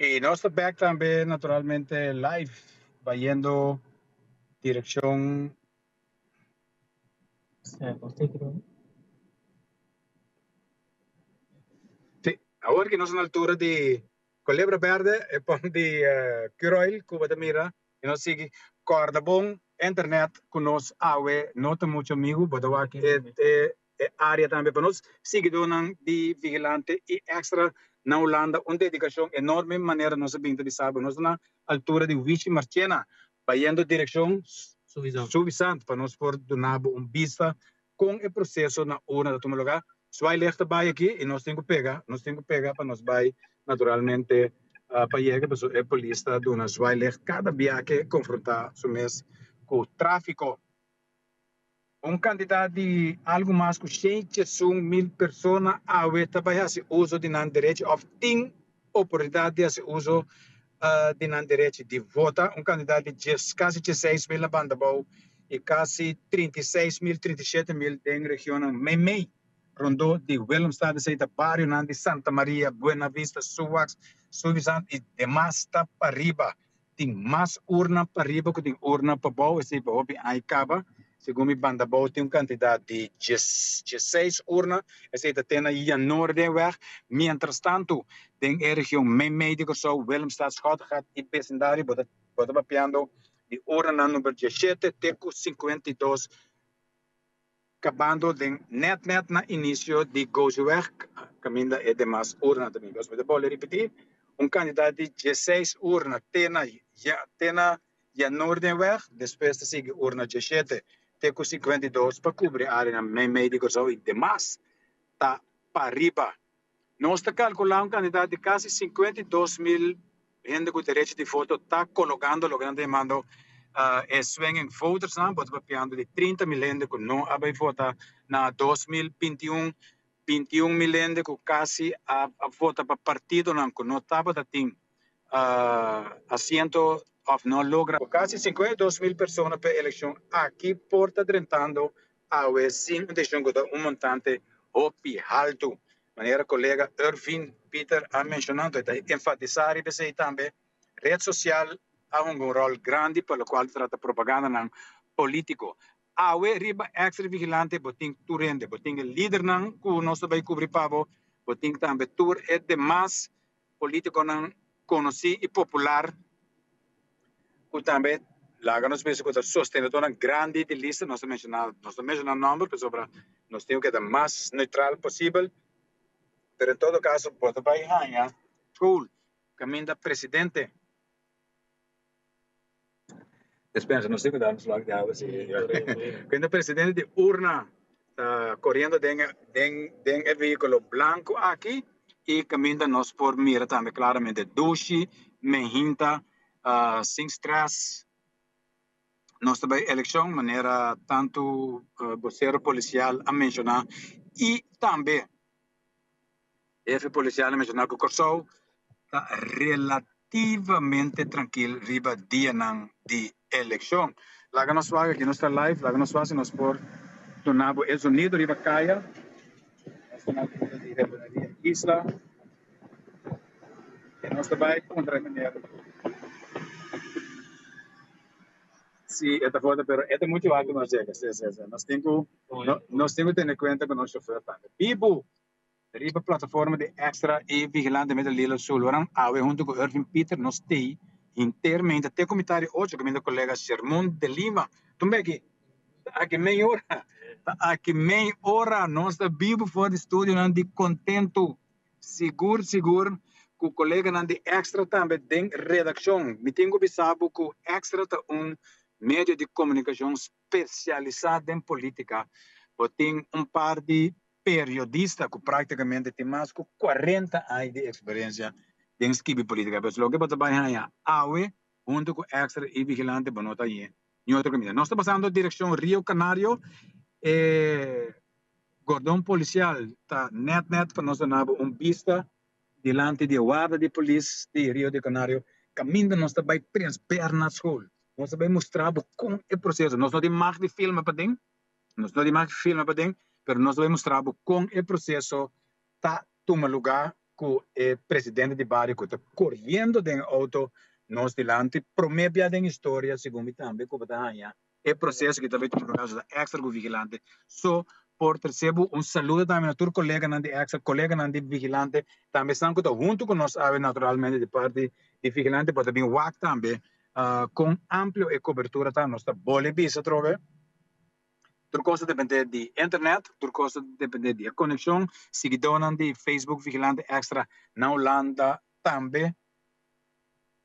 I nos ta bek tambe naturalmente live bayendo direkshon. Sí, awor ki nos na altura di Colebra Berde, e pon di Curoil ku bo ta mira i nos sigui kòrda bon internet ku nos awe no ta muchu amigu, bo ta wak e e área tambe pa nos siguidónan di Vigilante i Extra na Hulanda un dedikashon enorme manera nos a bin ta bisa bo nos ta na altura di Wichi Marchena bayendo direkshon Suffisant pa nos por duna bo un bista kon e proseso na urna ta tuma lugá. Zwaailicht ta bai aki i nos tin ku pega, nos tin ku pega pa nos bai naturalmente pa yega pasobra e polis ta duna zwaailicht kada bia ke konfrontá su mes ku tráfiko. Un kantidat di algu mas ku 101.000 persona awe ta bai hasi uso di nan derechi òf tin oportunidat di hasi uso di nan derechi di vota. Un kantidat di djes kasi 16.000 na Bandabou i kasi 36.000, 37.000 den regionnan meimei rondó di Willemstad. Esei ta barionan di Santa Maria, Buena Vista, Suwax, Suffisant i demas ta pariba. Tin mas urna pariba ku tin urna pabou, esei pa hopi aña kaba. Segun mi Bandabou tin un kantidat di 16 urna, esei ta te na Janoordenweg. Mientrastantu den e region meimei di Kòrsou, Willemstad, Schottegat i besindario bo ta bo ta papiando di urnanan number 17 te ku 52 kabando den nèt nèt na inisio di Gozeweg kaminda e demas urna ta bin. Mi ta bolbe ripití, un kantidat di 16 urna te na te na Janoordenweg, despues ta sigui urna 17 te ku 52 pa kubri áreanan meimei di Kòrsou i demas ta pariba. Nos ta kalkulá un kantidat di kasi 52.000 hende ku derecho di voto ta kologando loke nan ta yamando e swinging votersnan. Bo ta papiando di 30.000 hende ku no a bai vota na 2021, 21.000 hende ku kasi a vota pa partidonan ku no tabata tin asiento òf no a logra. Kasi 52.000 persona pa e elekshon aki por ta drentando awe sin un desishon ku ta un montante hopi haltu. Manera kolega Irvin Pieter a menshoná, anto e ta enfatisá riba esei tambe, ret sosial a hunga un ròl grandi pa lokual ta trata propagandanan polítiko. Awe riba Extra Vigilante bo tin tur hende, bo tin e lidernan ku nos ta bai kubri pa bo, bo tin tambe tur e demas polítikonan konosí i popular ku tambe laga nos bisa ku ta sostenedornan grandi di lista. Nos ta menshoná, nos ta menshoná nòmber pasobra nos tin ku keda mas neutral posibel, pero en todo kaso bo ta bai haña School kaminda presidente. Despensa, nos tin ku da nos lòk di awa si. Kaminda presidente di urna ta koriendo den den den e vehíkulo blanku aki i kaminda nos por mira tambe klaramente dushi, mehinta, sin stress. Nos ta bai elekshon manera tantu bosero polisial a menshoná i tambe hefe polisial a menshoná ku Kòrsou ta relativamente trankil riba dianan di elekshon. Laga nos wak aki nos ta live, laga nos wak si nos por duna bo e zonido riba kaya. Nos ta na altura di Refineria Isla i nos ta bai kontra e manera. Si e ta forte pero e ta muchu alto nos yega. Si si si nos tin ku nos tin ku tene kuenta ku nos chofer tambe. Bibu riba plataforma di Extra i Vigilante Meta Lilo Sulvaran awe huntu ku Irving Pieter nos tei hintermente te ku mitad di ocho kaminda kolega Shermon de Lima. Tumbe aki ta aki mei ora ta aki mei ora nos ta bibu for di studionan di Kontentu. Sigur sigur ku koleganan di Extra tambe den redakshon. Mi tin ku bisa bo ku Extra ta un medio di komunikashon spesialisá den polítika. Bo tin un par di periodista ku práktikamente tin mas ku 40 aña di eksperensia den skibi polítika. Pues loke bo ta bai haña awe huntu ku Extra i Vigilante bo no ta hañ'é ni otro kaminda. Nos ta pasando direkshon Rio Canario. E gordon polisial ta nèt nèt pa nos duna bo un bista dilanti di e warda di polis di Rio de Canario kaminda nos ta bai Prins Bernhard School. Nos ta bai mustra bo kon e proseso. Nos no tin mag di filma paden, nos no tin mag di filma paden, pero nos ta bai mustra bo kon e proseso ta tuma lugá. ku e presidente di bario ku ta koriendo den e outo nos dilanti. Promé bia den historia, segun mi tambe, ku bo ta haña e proseso ki ta bay tuma lugar, so ta extra ku vigilante. So por trese bo un saludo tambe na tur koleganan di extra, koleganan di vigilante, tambe esnan ku ta huntu ku nos awe naturalmente di parti di vigilante bo ta bin wak tambe kon amplio e kobertura ta. Nos ta bole bisa atrobe. Tur kos ta depende di internet, tur kos ta depende di e konekshon. Siguidónan di Facebook Vigilante Extra na Hulanda tambe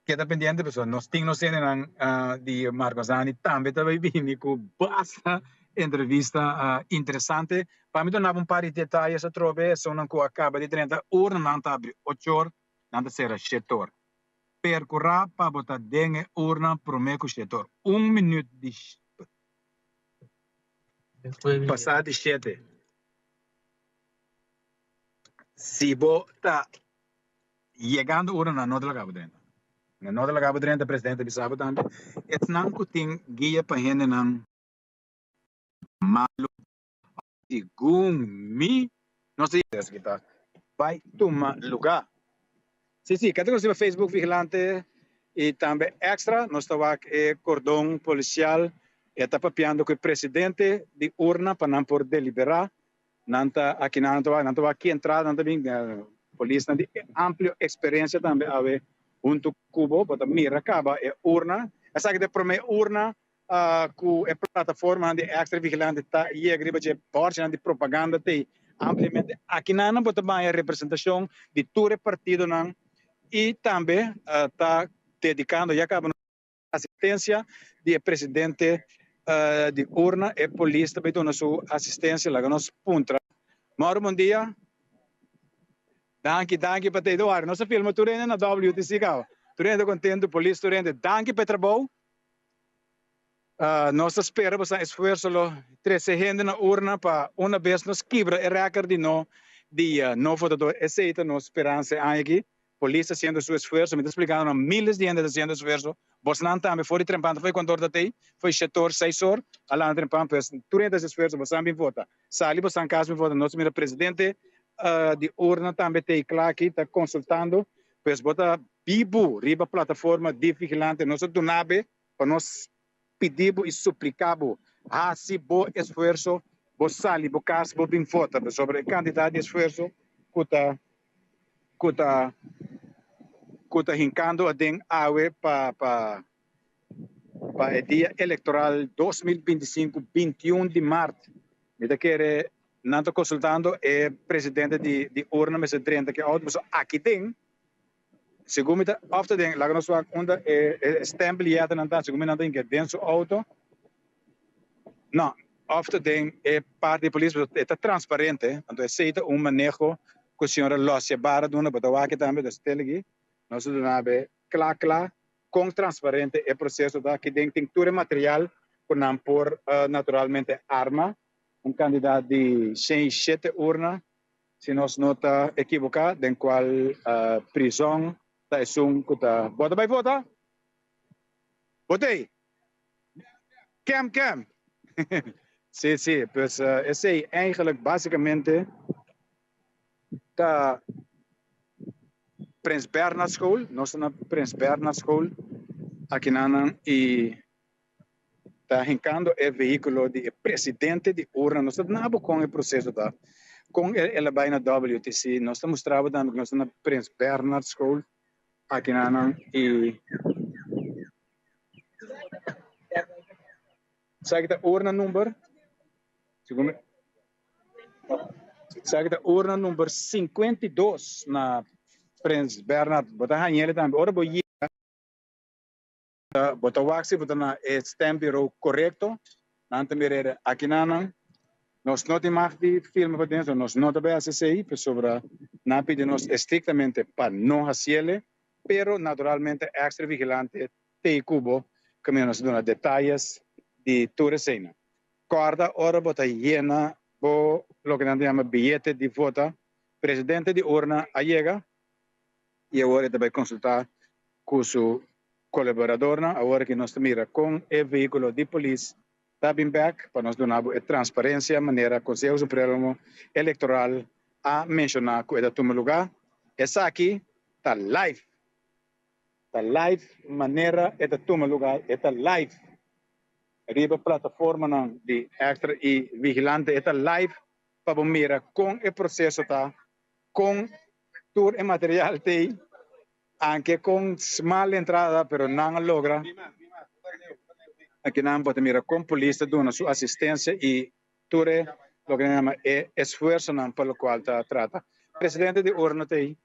keda pendiente pasobra nos tin nos hendenan di Marco Zani tambe ta bai bini ku basta entrevista interesante. Pa mi duna bo un par di detayes atrobe, esunnan ku a kaba di drenta urnanan ta abri ocho or, nan ta sera shete or. Perkurá pa bo ta den e urna promé ku shete or, un minüt di pasá di shete. Si bo ta yegando urna nan no ta laga bo drenta. Nan no ta laga bo drenta, presidente a bisa bo tambe. Esnan ku tin guia pa hendenan malu segun mi no sa esaki ta bai tuma luga. Si si, kende nos riba Facebook Vigilante y tambe Extra nos ta wak e cordon policial e ta papiando cu e presidente di urna pa nan por delibera. Nan ta aki nan ta wak, nan ta wak ki entrada nan ta bin, polisnan di amplio experiencia tambe awe hunto cu bo, bo ta mira caba e urna. Esaki ta e prome urna ku e plataformanan di Extra Vigilante ta yega riba dje bòrchinan di propaganda t'ei ampliamente. Akinan bo ta baña representashon di tur e partidonan i tambe ta dedikando ya kaba asistensia di e presidente di urna. E polis ta bai duna su asistensia. Laga nos puntra. Mauro, bon dia. Danki, danki pa t'ei. Dor, nos a filma tur hende na WTC kaba. Tur hende kontentu, polis tur hende. Danki pa e trabou. Nos ta spera boso esfuerso lo trece hende na urna pa una bes nos kibra e record di no di no votador. Esey ta nos speransa e aña aki. Polis ta haciendo su esfuerso. Mi ta splicando nan miles di hende ta haciendo esfuerso. Bosnan tambe for di trempan ta for di cuanto or ta tey? For di shete or, seis or a lanta trempan. Pues tur hende ta haci esfuerso. Bosnan bin vota. Sali bosnan cas bin vota. Nos ta mira presidente di urna tambe tey cla aki ta consultando. Pues bo ta bibu riba plataforma di Vigilante. Nos ta dunabe pa nos pidi bo i supliká bo, hasi bo esfuerso, bo sali bo kas, bo bin vota, pasobra e kantidat di esfuerso ku ta ku ta ku ta hinkando aden awe pa pa pa e dia elektoral 2025, 21 di mart, mi ta kere nan ta konsultando e presidente di di urna mester drenta ki outo, pasobra aki den Segun mi ta of ta den, laga nos wak unda e e stembiljetenan ta, segun mi nan ta hinka den su auto. No, of ta den e parti di polis, pasobra e ta transparente, anto esei ta un maneho ku señora Losia Barra duna, bo ta wak e tambe, dus tel aki, nos ta duna be kla kla kon transparente e proseso ta, aki den tin tur e material ku nan por naturalmente arma un kandidat di 107 urna. Si nos no ta ekiboká, den kual prizòn ta esun ku ta bota bai vota? Bot'ei! Kem kem! Sí, sí, pues esei eigenlijk básikamente ta Prins Bernhard School. Nos ta na Prins Bernhard School akinanan i ta hinkando e vehíkulo di e presidente di urna. Nos ta duna bo kon e proseso ta, kon el a bai na WTC. Nos ta mustra bo tambe ku nos ta na Prins Bernhard School akinanan i esaki ta urna number esaki ta urna number 52 na Prins Bernhard. Bo ta hañ'el tambe ora bo yega. Bo ta wak si bo ta na e stembureau korekto. Nan ta mira e akinanan. Nos no tin mag di firma pa den, so nos no ta bai hasi esei, pasobra nan a pidi nos estriktamente pa no hasiele, pero naturalmente extra vigilante t'ei ku bo kaminda nos ta duna detayes di tur eseinan. Kòrda ora bo ta yena bo loke nan ta yama biyete di vota, presidente di urna a yega i awor e ta bai konsultá ku su kolaboradornan. Awor aki nos ta mira kon e vehíkulo di polis ta bin bèk pa nos duna bo e transparensia manera Konseho Supremo Elektoral a menshoná ku e ta tuma lugá. Esaki ta live. Ta live manera e ta tuma lugar, e ta live riba plataformanan di Extra y Vigilante, e ta live pa bo mira con e proceso ta, con tur e material t'ey, anke con smal entrada pero nan a logra. Akinan bo ta mira con polis ta duna su asistencia y tur e loke nan yama e esfuerzonan pa locual ta trata. Presidente di urna t'ey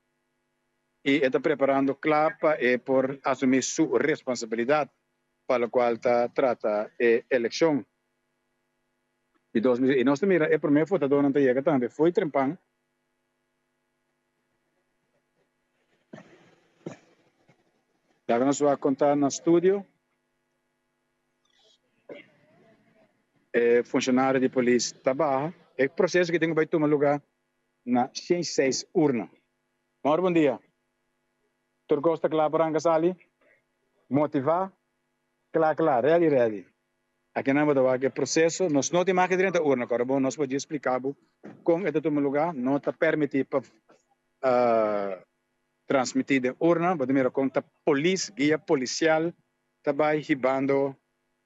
y e ta preparando cla pa e por asumi su responsabilidad pa locual ta trata e eleccion di 2006. Y nos ta mira e prome votadornan ta yega tambe fo'i trempan. Laga nos wak conta na studio. E funcionario di polis ta baha. E proceso ki tin cu bay tuma lugar na 106 urna. Mauro bon dia. Tur kos ta kla pa ranka sali? Motivá? Kla kla, ready ready. Aki nan bo ta wak e proseso. Nos no tin mag di drenta urna kòrda bo, nos por djis splika bo kon e ta tuma lugá. No ta permití pa transmití den urna. Bo ta mira kon ta polis, guia polisial ta bai hibando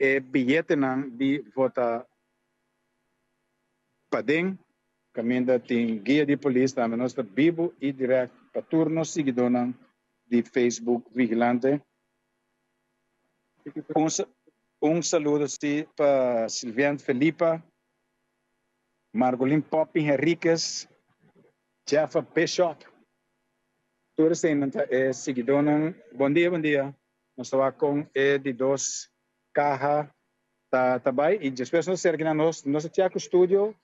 e biyetenan di vota paden. Kaminda tin guia di polis tambe nos ta bibu i dirèkt pa tur nos siguidónan di Facebook Vigilante. Un un saludo si pa Silvian Felipa, Margolin Poppy Henriquez, Jeffa Bishop. Tur eseinan ta e siguidónan. Bon dia, bon dia. Nos ta wak kon e di dos kaha ta ta bai y despues nos serki nan nos nos a chek cu studio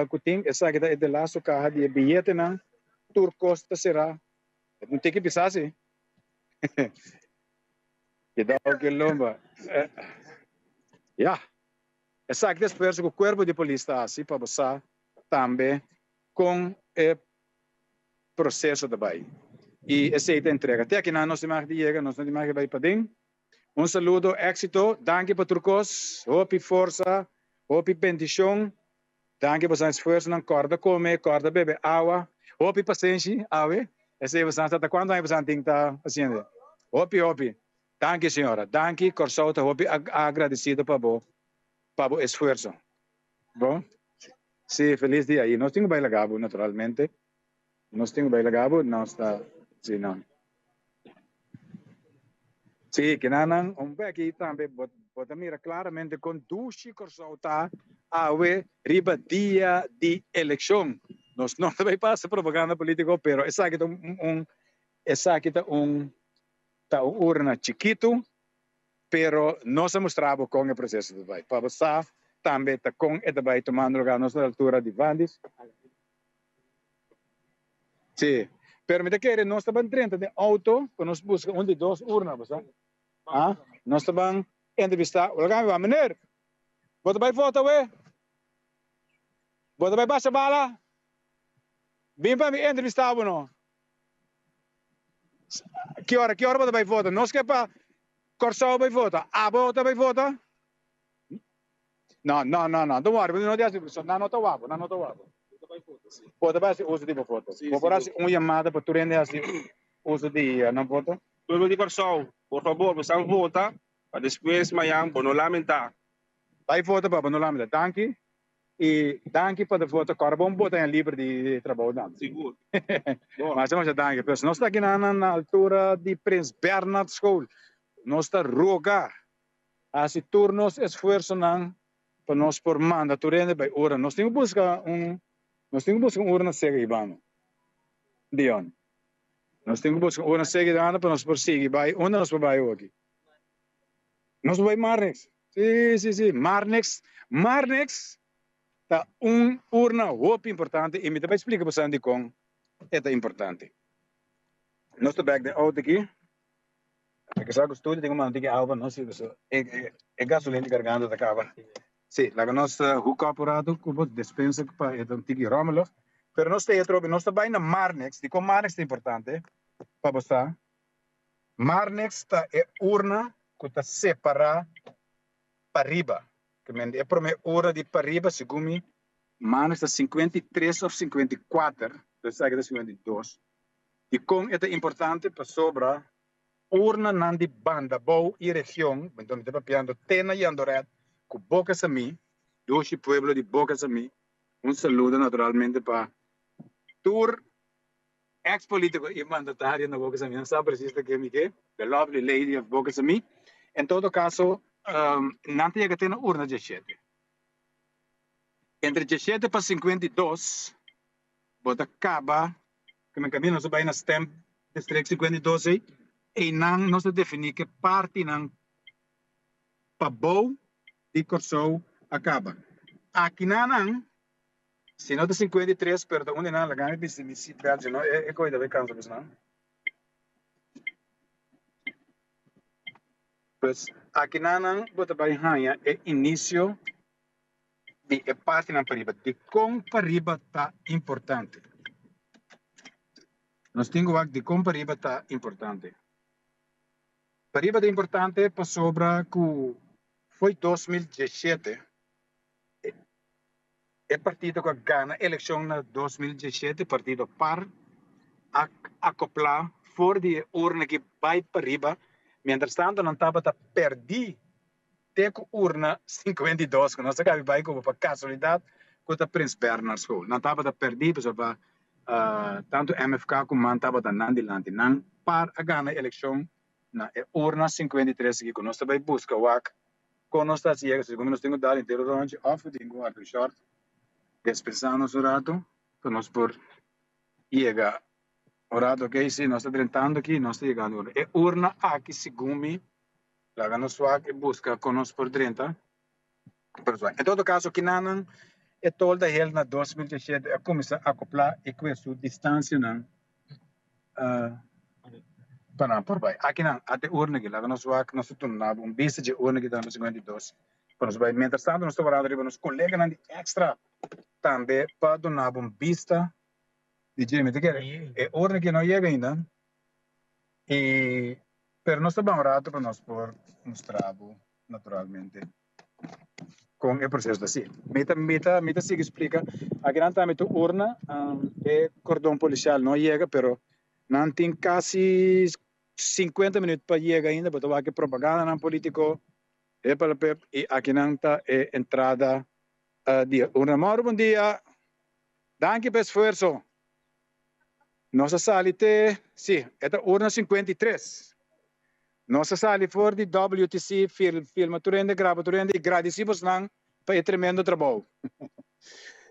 cu tin esaki ta e de lasto caha di e biyetenan tur cos ta cera un tiki bisa si cuidao cu e lomba ya esaki ta esfuerzo cu cuerpo di polis ta haci pa bo sa tambe con e proceso ta bai y esey ta entrega te akinan nos tin mag di yega nos no tin mag di bai paden. Un saludo, éxito, danki pa tur kos, hopi forsa, hopi bendishon, danki pa boso esfuersonan, kòrda kome, kòrda bebe awa, hopi pasenshi awe, esei boso sa ta kuantu aña boso tin ta hasiendo, hopi hopi, danki señora, danki, Kòrsou ta hopi agradesido pa bo, pa bo esfuerso, bon, si, felis dia, i nos tin ku bai laga bo naturalmente. Nos tin ku bai laga bo, nos ta si no. Sí, kinanan un beki tambe bo bo ta mira klaramente kon dushi Kòrsou ta awe riba dia di elekshon. Nos no ta bai pasa propaganda polítiko, pero esaki ta un un esaki ta un ta un urna chikitu, pero nos a mustra bo kon e proseso ta bai, pa bo sa tambe ta kon e ta bai tumando lugar. Nos ta na altura di Vandis. Sí, pero mi ta kere nos ta ban drenta den auto pa nos busca un di dos urna, bo sa. Ah, nos ta ban entrevista. Wala mi ba, meneer, bo ta bai vota we? Bo ta bai basha bala? Bin pa mi entrevista bo no. Ki ora, ki ora bo ta bai vota? Nos ke pa Kòrsou bai vota. Abo ta bai vota? No, no, no, no. Don't worry, no te hasi presión. Nan no ta wak bo, nan no ta wak bo. Bo ta bai hasi uso di bo foto. Bo por hasi un yamada pa tur hende hasi uso di nan foto? Pueblo di Kòrsou, por fabor, bo san vota pa despues mañan bo no lamentá. Bai vota pa bo no lamentá. Danki i danki pa ta vota. Kòrda bon bota en liber di trabou tambe. Sigur. Masha masha danki. Pues nos ta aki nan na altura di Prins Bernhard School. Nos ta roga Hasi tur nos esfuersonan pa nos por manda tur hende bai ora. Nos tin ku buska un nos tin ku buska un urna sega hibando. Dion. Nos tin ku buska un urna sega hibando pa nos por sigui bai. Unda nos por bai awoki? Nos por bai Marnix. Si, si, si. Marnix, Marnix ta un urna hopi importante i mi ta bai splika boso dikon e ta importante. Nos ta bek den outo aki. E ke sa ku studio tin ku manda tiki awa pa nos si pasobra e gasolin di garganta ta kaba. Si, laga nos hook up un ratu ku bo despensa pa e ta un tiki rommelig. Pero nos ta e atrobe, nos ta bai na Marnix. Dikon Marnix ta importante pa bo sa? Marnix ta e urna ku ta separá pariba. Ke men e promé urna di pariba segun mi Marnix ta 53 òf 54, esaki ta 52. Dikon e ta importante? Pasobra urnanan di Banda Bou i region, mi ta papiando te na Jandoret ku Boka Samí, dushi pueblo di Boka Samí, un saludo naturalmente pa tur ex politico i mandatario na Boka Samí, nan sa precies ta ke mi ke, the lovely lady of Boka Samí. En todo caso, nan ta yega te na urna diesshete. Entre diesshete pa 52 bo ta kaba ku men kaminda nos a bai na stem district 52 ei, einan nos ta definí ke partinan pabou di Kòrsou a kaba. Akinanan, si no ta 53, pero ta un di nan, laga mi bisti mi seat belt, si no e koe ta bai kansa bes nan. Pues akinanan bo ta bai haña e inisio di e partinan pariba. Dikon pariba ta importante? Nos tin ku wak dikon pariba ta importante. Pariba ta importante pasobra ku foi 2017 e partido ku a gana elekshon na 2017, partido par, a akoplá for di e urna ki bai pariba, mientras tanto nan tabata pèrdí te ku urna 52 ku nos a kabi bai komo pa kasualidat ku ta Prins Bernhard School. Nan tabata pèrdí pasobra tantu MFK ku man tabata nan dilanti. Nan par a gana elekshon na e urna 53 aki ku nos ta bai buska wak kon nos ta hasi yega. Segun mi nos tin ku dal henter ròntje òf ku tin ku wak un shòrt despensá nos un ratu pa nos por yega un ratu. Oke si nos ta drentando aki nos ta yegando urna. E urna aki segun mi Laga nos wak i buska kon nos por drenta. Pero en todo kaso kinanan e tolda hel na 2017 a kuminsá akoplá i kue su distansianan pa nan por bai. Akinan ate urna aki laga nos wak nos ta tuma un bista dje urna aki ta number 52 pa nos bai. Mientras tanto nos ta warando riba nos koleganan di Extra tambe pa duna bo un bista di dje. Mi ta kere e urna aki no yega ainda i Pero nos ta ban un rato pa nos por mustra bo naturalmente con e proceso ta si. Mi ta mi ta mi ta sigui splica. Akinan tambe tur urna e cordon policial no yega pero nan tin casi 50 minuut pa yega ainda bo ta wak e propagandanan politico hepalapep y akinan ta e entrada di e urna. Mauro bon dia. Danki pa esfuerzo. Nos a sali te, sí, e ta urna 53. Nos a sali for di WTC, filma tur hende, graba tur hende i gradisí bosnan pa e tremendo trabou.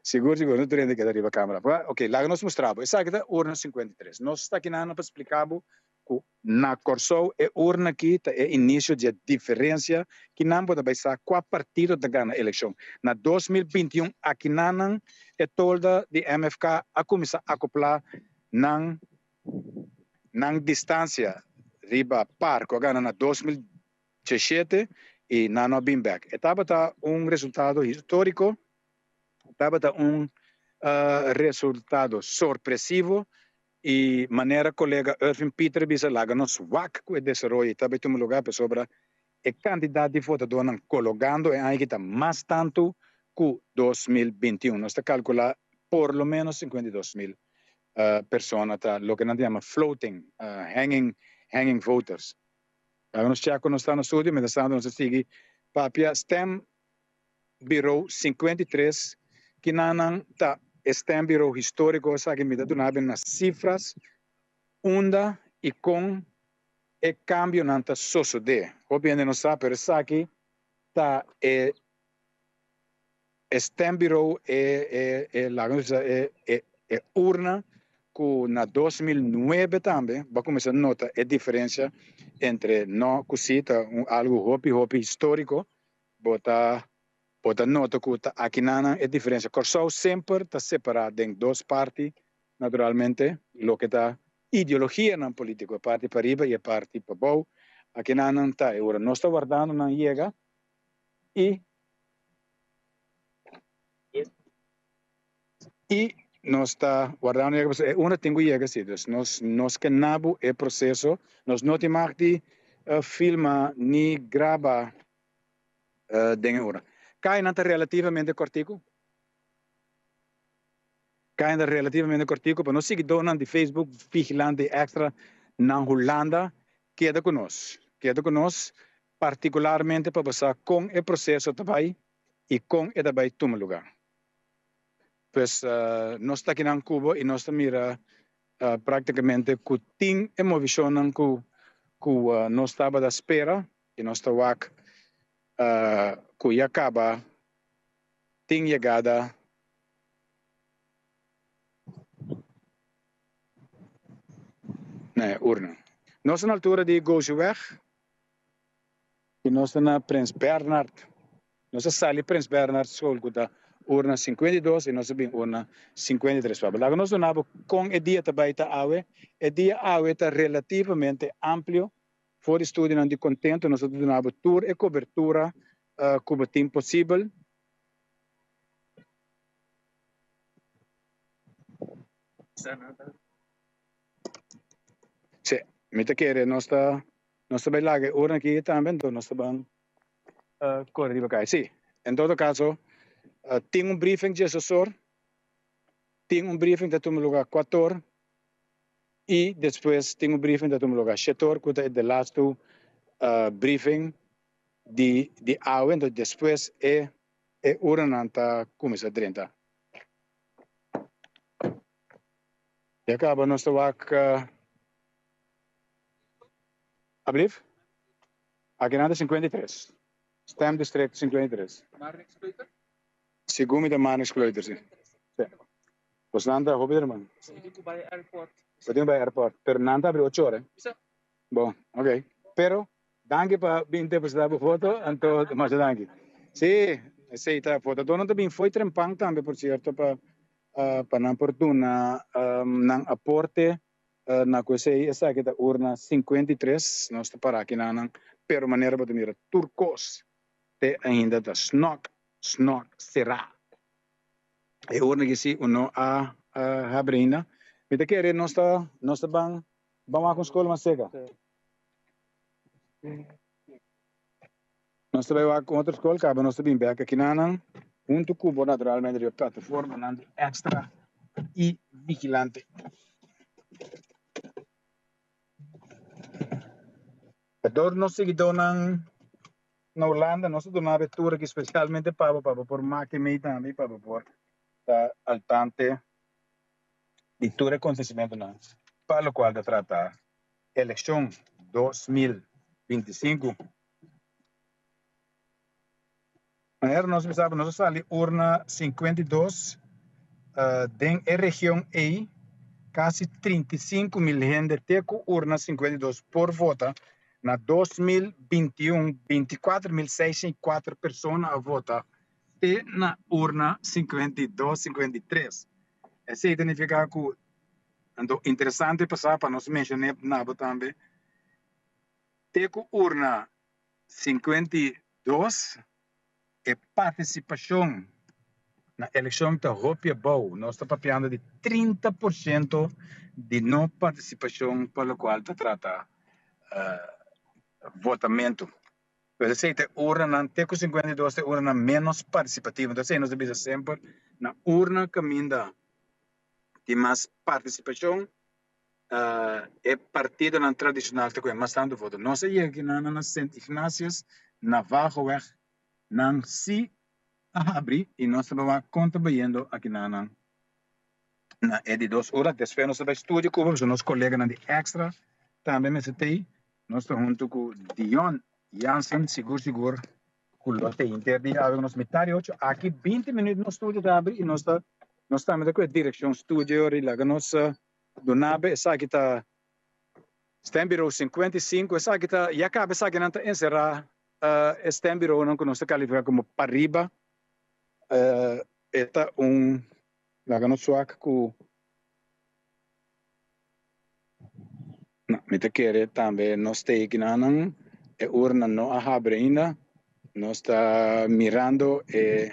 Sigur, sigur, no tur hende keda riba kamera. Ok, laga nos mustra bo. Esaki ta urna 53. Nos ta akinan pa splika bo ku na Kòrsou e urna aki ta e inisio di e diferensia kinan bo ta bai sa kua partido ta gana elekshon. Na 2021 akinanan e tolda di MFK a kuminsá akoplá nan nan distansia riba par ku a gana na 2017 i nan no a bin bèk. E tabata un resultado históriko, tabata un resultado sorpresivo I manera kolega Irvin Pieter a bisa, laga nos wak ku e desaroyo ta bai tuma lugá pasobra e kantidat di votadónan kologando e aña aki ta mas tantu ku 2021. Nos ta kalkulá por lo ménos 52 mil persona ta loke nan ta yama floating, hanging, hanging voters. Laga nos chèk ku nos ta na studio, mientras tanto nos ta sigui papia stem Bureau 53, kinanan ta e stembureau historico. Esaki mi ta duna ben na cifras unda y con e cambionan ta sosode. Hopi hende no sa, pero esaki ta e stembureau, e e laga nos bisa e urna cu na 2009 tambe bo a cuminsa nota e diferencia entre no cu si. Ta un algo hopi hopi historico. Bo ta nota ku ta akinanan e diferensia. Kòrsou semper ta separá den dos parti, naturalmente, loke ta ideologianan polítiko, e parti pariba i e parti pabou. Akinanan ta e ora nos ta wardando nan yega i nos ta wardando yega pasobra e una tin ku yega si. Dus nos ke nabu e proseso, nos no tin mag di filma ni graba den e ora. Kayanan ta relativamente kòrtiku. Kainda relativamente kortiku pa nos siguidónan di Facebook Vigilante Extra na Hulanda keda ku nos. Keda ku nos partikularmente pa bo sa kon e proseso ta bai i kon e ta bai tuma lugá. Pues nos ta akinan ku bo i nos ta mira práktikamente ku tin e movishonnan ku ku nos tabata spera i nos ta wak ku ya kaba tin yegada na e urna. Nos ta na altura di Gosieweg i nos ta na Prins Bernhard. Nos a sali Prins Bernhard School ku ta urna 52 i nos a bin urna 53. Pabia laga nos duna bo kon e dia ta bai ta awe. E dia awe ta relativamente amplio. For di studionan di Contento nos a duna bo tur e kobertura ku bo tin posibel. Sí, mi ta kere nos ta nos ta bai laga e urna aki tambe, enton nos ta ban kore riba kai. Sí, en todo kaso tin un briefing dje sosor, tin un briefing ta tuma luga kuator i despues tin un briefing ta tuma luga shetor ku ta e delastu briefing di di awe, enton despues e e uranan ta kuminsá drenta. Ya kaba nos ta wak Ablief? Aki nan ta 53. Stemdistrict 53. Segun mi ta Marnix Kleuter, si. Si. Bos nan ta hopi herman. Bo tin ku bai airport. Pero nan ta abri ocho ora. Bon, ok. Pero, danki pa bin deposita bo foto, anto masha danki. Sí, esei ta votadornan ta bin fo'i trempan tambe, por cierto, pa pa nan por duna nan aporte na ku esei. Esaki ta urna 53, nos ta para aki nan, pero manera bo ta mira tur kos te ainda ta snòk, snòk será. E urna aki si uno a habri ainda. Mi ta kere nos ta nos ta ban Ban wak un skol mas seka. Nos ta bai wak un otro skol kaba nos ta bin bek akinanan huntu ku bo naturalmente riba plataformanan di Extra i Vigilante. Dor nos siguidónan na Hulanda nos ta duna bo e tur aki spesialmente pa bo pa bo por maki mei tambe i pa bo por ta al tante di tur e acontecimentonan pa locual ta trata eleccion 2025. Manera nos bisa nos a sali urna 52 den e region ey casi 35 mil hende te cu urna 52 por vota. Na 2021 24.604 persona a vota te na urna 52, 53. Esei ta nifiká ku, anto interesante pa sa pa nos menshoné na bo tambe, te ku urna 52 e partisipashon na elekshon ta hopi abou. Nos ta papiando di 30 por shento di no partisipashon pa lokual ta trata votamentu. Pues esei ta e urnanan, te ku 52 ta e urnanan ménos partisipativo. Entonces esei nos ta bisa semper, na urna kaminda tin mas partisipashon, e partidonan tradishonal ta kohe mas tantu voto. Nos a yega kinan na Sint Ignatius, Navajoweg, nan si a habri i nos ta wak kon ta bayendo akinanan na e di dos ora. Despues nos ta bai studio ku bo, pasobra nos koleganan di Extra tambe mester t'ei. Nos ta huntu ku Dion Jansen, sigur sigur ku lo ta inter di awe ku nos mitar di ocho. Aki binti minuut nos studio ta abri i nos ta nos tambe ta ku e direkshon studio ri laga nos duna be esaki ta stembureau 55 esaki ta ya kaba esakinan ta enserá e stembureaunan ku nos ta kalifiká komo pariba e ta un laga nos wak ku No, mi ta kere tambe nos tekenanan e urna no a habri ainda. Nos ta mirando e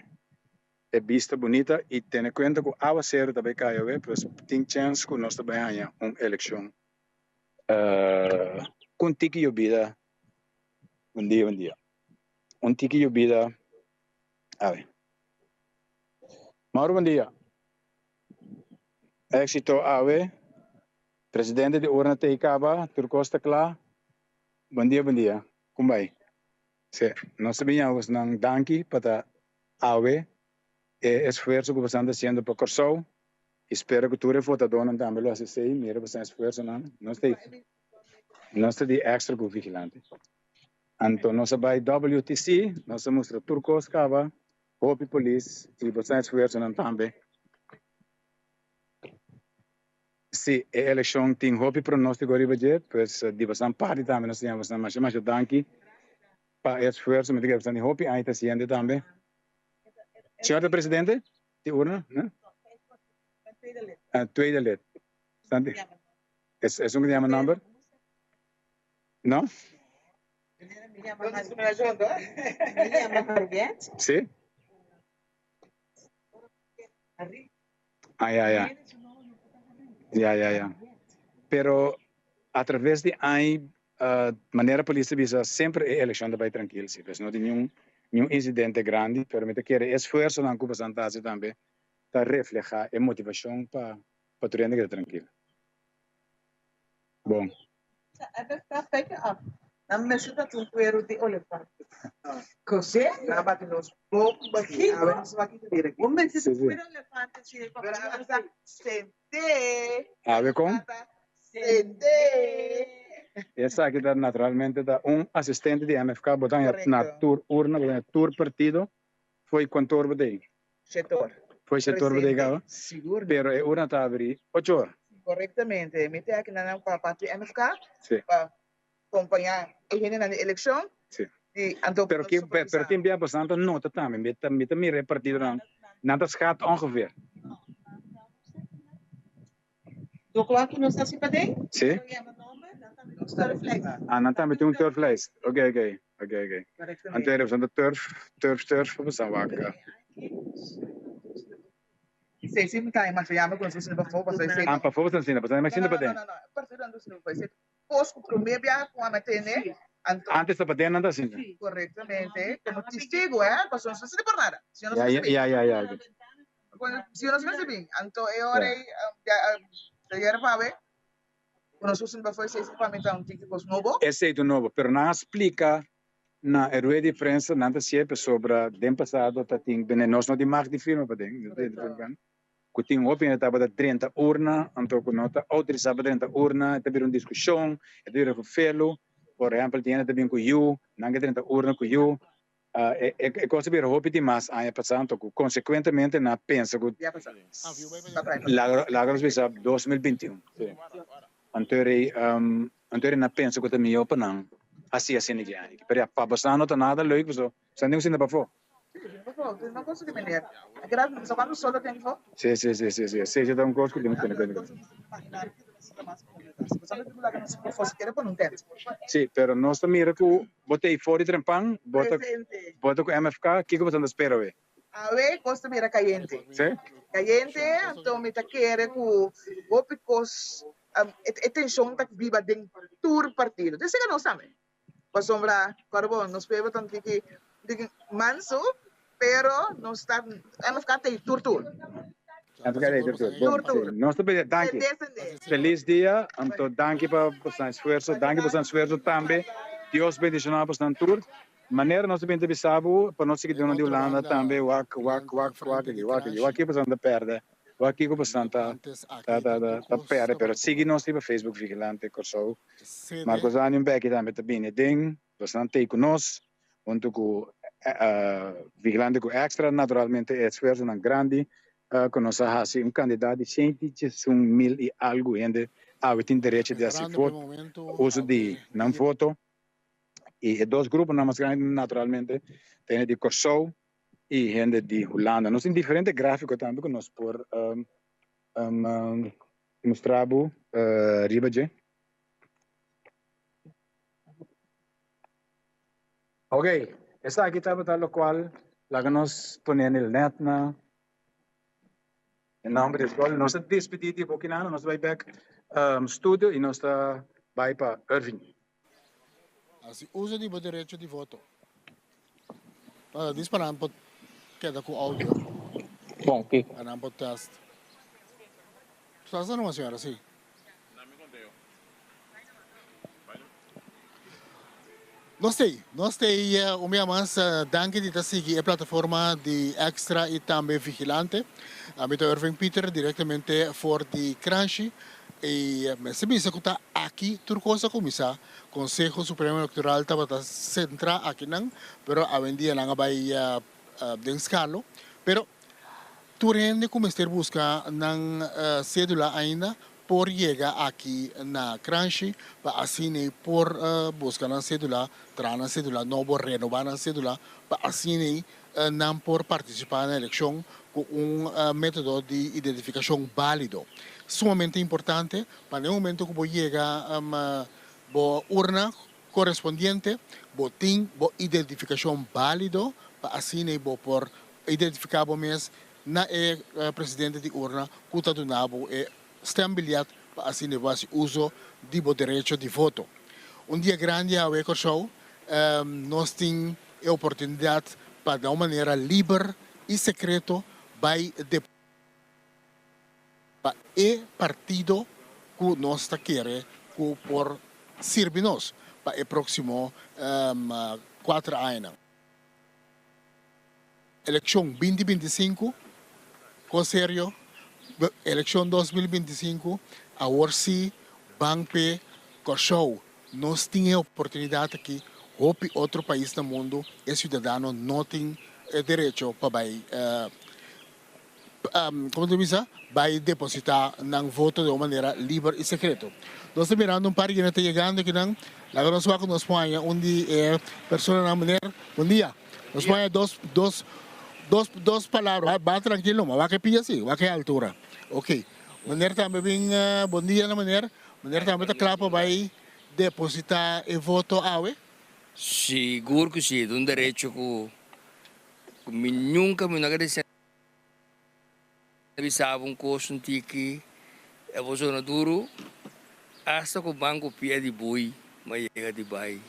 e bista bunita i tene kuenta ku awaseru ta bai kai awe, pues tin chèns ku nos ta bai haña un elekshon ku un tiki yobida. Bon dia, bon dia. Un tiki yobida awe. Mauro, bon dia. Éxito awe. Presidente di urna te kaba, tur kos ta kla. Bon dia, bon dia. Kon bai? Sí, nos ta bin nan danki pa ta awe e esfuerso ku boso ta hasiendo pa Kòrsou. I spero ku tur e votadónan tambe lo hasi esei. Mira boso esfuersonan. Nos ta nos ta di extra ku vigilante. Anto nos a bai WTC, nos a mustra tur kos kaba, hopi polis i boso esfuersonan tambe. Sí, e elekshon tin hopi pronóstiko riba dje, pues di boso parti tambe nos ta yama boso masha masha danki pa e esfuerso. Mi ta kere boso tin hopi aña ta hasiendo tambe. Señor ta presidente di urna? No? Ah, tweede lid. Santi? Es, es un que llama nomber? No? Sí? Ah, ya, ya. Ya, ya, ya. Pero a través di aña, manera polis ta bisa, semper e elekshon ta bai trankil, sí. Pues no tin niun, niun insidente grandi, pero mi ta kere esfuersonan ku boso ta hasi tambe ta reflehá e motivashon pa pa tur hende keda trankil. Bon. Nan mester ta un kueru di olefante. Kosé? Nan bati nos bomba di awe nos baki di bira aki. Sí, sí. Kueru olefante si e papá Pero awe ta sente. Awe kon? Sente. Esaki ta naturalmente ta un asistente di MFK bo ta haña na tur urna, bo ta haña tur partido fo'i kantoor bo ta ei. Shete or. Fo'i shete or bo ta ei kaba? Sigur. Pero e urna ta abri ocho or. Korektamente. Mi ta aki nan pa parti MFK. Sí. Pa Kompañá e hendenan di elekshon Sí. di anto Pero ki, supervisá. pero tin bia boso nan ta nota tambe, mi ta, mi ta mira e partidonan, nan ta schat ongeveer. Lokual ku nos hasi paden, Sí. nos yama nomber, nan tambe tin un turflijst. Ah, nan tambe tin un turflijst. Oké, oké, oké, oké. Korektamente. Anto e representa turf, turf, turf, pa boso wak. Sí, sí, mi ta masha yama ku nos ta sinti pafó, pasobra esei Ah, pafó boso ta sinti, pasobra nan sinti No, no, paden. no, no, no, partido nan ta sinti pafó, esei Kos ku promé biaha ku a tene, anto. Antes ta paden nan ta sinti. Korektamente, komo testigu, eh, pasobra nos no sinti por nada. Si nos Ya, no ya, ya, ya. Si nos no sinti, anto e ora ei, ayer pawe, ku nos usa pa fo'i seis pa mi ta un tiki kos nobo. Esei ta nobo, pero nan a splika na e rueda di prensa, nan ta si'e pasobra den pasado ta tin, bene nos no tin mag di firma paden, ku tin hopi hende tabata drenta urna, anto ku no ta outorisá pa drenta urna, e ta bira un diskushon, e ta bira vervelu. Por ehèmpel, tin hende ta bin ku yu, nan ke drenta urna ku yu. E e kos a bira hopi dimas aña pasá, anto ku konsekuentemente nan a pensa ku laga laga nos bisa 2021. Anto rei anto rei nan a pensa ku ta mihó pa nan hasi asina ki aña aki. Pero ya, pa boso no ta nada leuk pasobra boso nan tin ku sinta pafó. Sí, sí, sí, sí, sí. Esei ta un kos ku tin ku tene kuenta. Sí, pero nos ta mira ku bo ta ei for di Trempan, bo ta bo ta ku MFK, kiko bo ta spera awe? Awe kos ta bira kayente. Sí? Kayente, anto mi ta kere ku hopi kos, e tenshon ta biba den tur partido. Desde ku nos tambe. Pasobra, kòrda bo, nos pueblo ta un tiki tiki mansu, pero nos ta MFK ta ei tur tur. MFK ta ei tur tur. Bon, Tur tur. nos ta pidi danki. Sende sende. Felis dia, anto danki pa boso esfuerso, danki pa boso esfuerso tambe. Dios bendiciona bosonan tur. Manera nos ta bin ta bisa bo, pa nos sigui duna di Hulanda tambe, wak, wak, wak, wak aki, wak aki, wak ki bosonan ta perde. Wak kiko bosonan ta ta ta ta perde, pero sigui nos riba Facebook Vigilante Kòrsou. Marcos Daniel Becky tambe ta bini den, bosnan t'ei ku nos, huntu ku Vigilante ku Extra, naturalmente e esfuersonan grandi ku nos a hasi, un kandidat di shenti diesun mil i algu hende awe tin derecho di hasi voto, uso di nan voto, i e dos gruponan mas grandi naturalmente ta hende di Kòrsou i hende di Hulanda. Nos tin diferente grafiko tambe ku nos por Mustra bo riba dje. Ok, esaki tabata lokual laga nos pone en el net na e nomber di skol. Nos ta despedí di bo kinana, nos ta bai bek studio i nos ta bai pa Irving. Hasi uso di bo derecho di voto. Dis pa nan por keda ku audio. Bon, Pa nan por test. Sa numa señora si. Nos tei, nos tei un bia mas danki di ta sigui e plataforma di Extra y tambe Vigilante. Ami ta Irving Pieter directamente for di Kranshi y mester bisa cu ta aki tur cos a cuminsa. Conseho Supremo Electoral tabata centra akinan pero awendia nan a bay den Scalo. Pero Tur hende ku mester buska nan sedula ainda por yega aki na Kranshi pa asina ei por buska nan sedula, traha nan sedula nobo, renobá nan sedula pa asina ei nan por partisipá na elekshon ku un método di identifikashon bálido. Sumamente importante pa na e momento ku bo yega bo urna korespondiente bo tin bo identifikashon bálido pa asina ei bo por Identifiká bo mes na e presidente di urna ku ta duna bo e stembiljet pa asina bo hasi uso di bo derecho di voto. Un dia grandi awe Kòrsou, nos tin e oportunidat pa na un manera liber i sekreto bai depositá e partido ku nos ta kere ku por sirbi nos pa e próksimo kuater añanan. Elekshon 2025, Kon serio? Elekshon 2025, awor si ban p'e Kòrsou. Nos tin e oportunidat aki, hopi otro pais na mundu e siudadano no tin e derecho pa bai komo ta bisa, bai depositá nan voto di un manera liber i sekreto. Nos ta mirando un par di hende ta yegando akinan, laga nos wak ku nos por haña un di e personanan. Meneer, bon dia. Nos por haña dos, dos, dos, dos palabra. Ba trankil numa, wak e pia si, wak e altura. Ok. Meneer tambe bin, bon dia na meneer. Meneer tambe ta kla pa bai depositá e voto awe? Sigur ku si, ta un derecho ku mi nunka mi no a desea. Bisaba un kos un tiki e por zona duru asta ku ban ku pia di bui ma yega di bai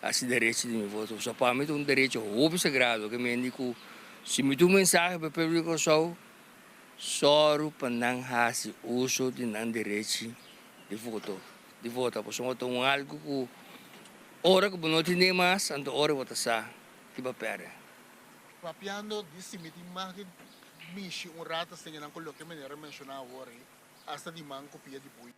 hasi derecho di mi voto. Pasobra pa mi ta un derecho hopi sagrado ke mende ku si mi tin un mensahe pa e pueblo di Kòrsou sòru pa nan hasi uso di nan derechi di voto di vota pasobra ta un algu ku ora ku bo no tene mas anto ora bo ta sa ki bo a pèrdè. Papiando di si mi tin mag di mishi un rato señanan cu loke meneer a menciona awor ey, hasta di man cu pia di bui.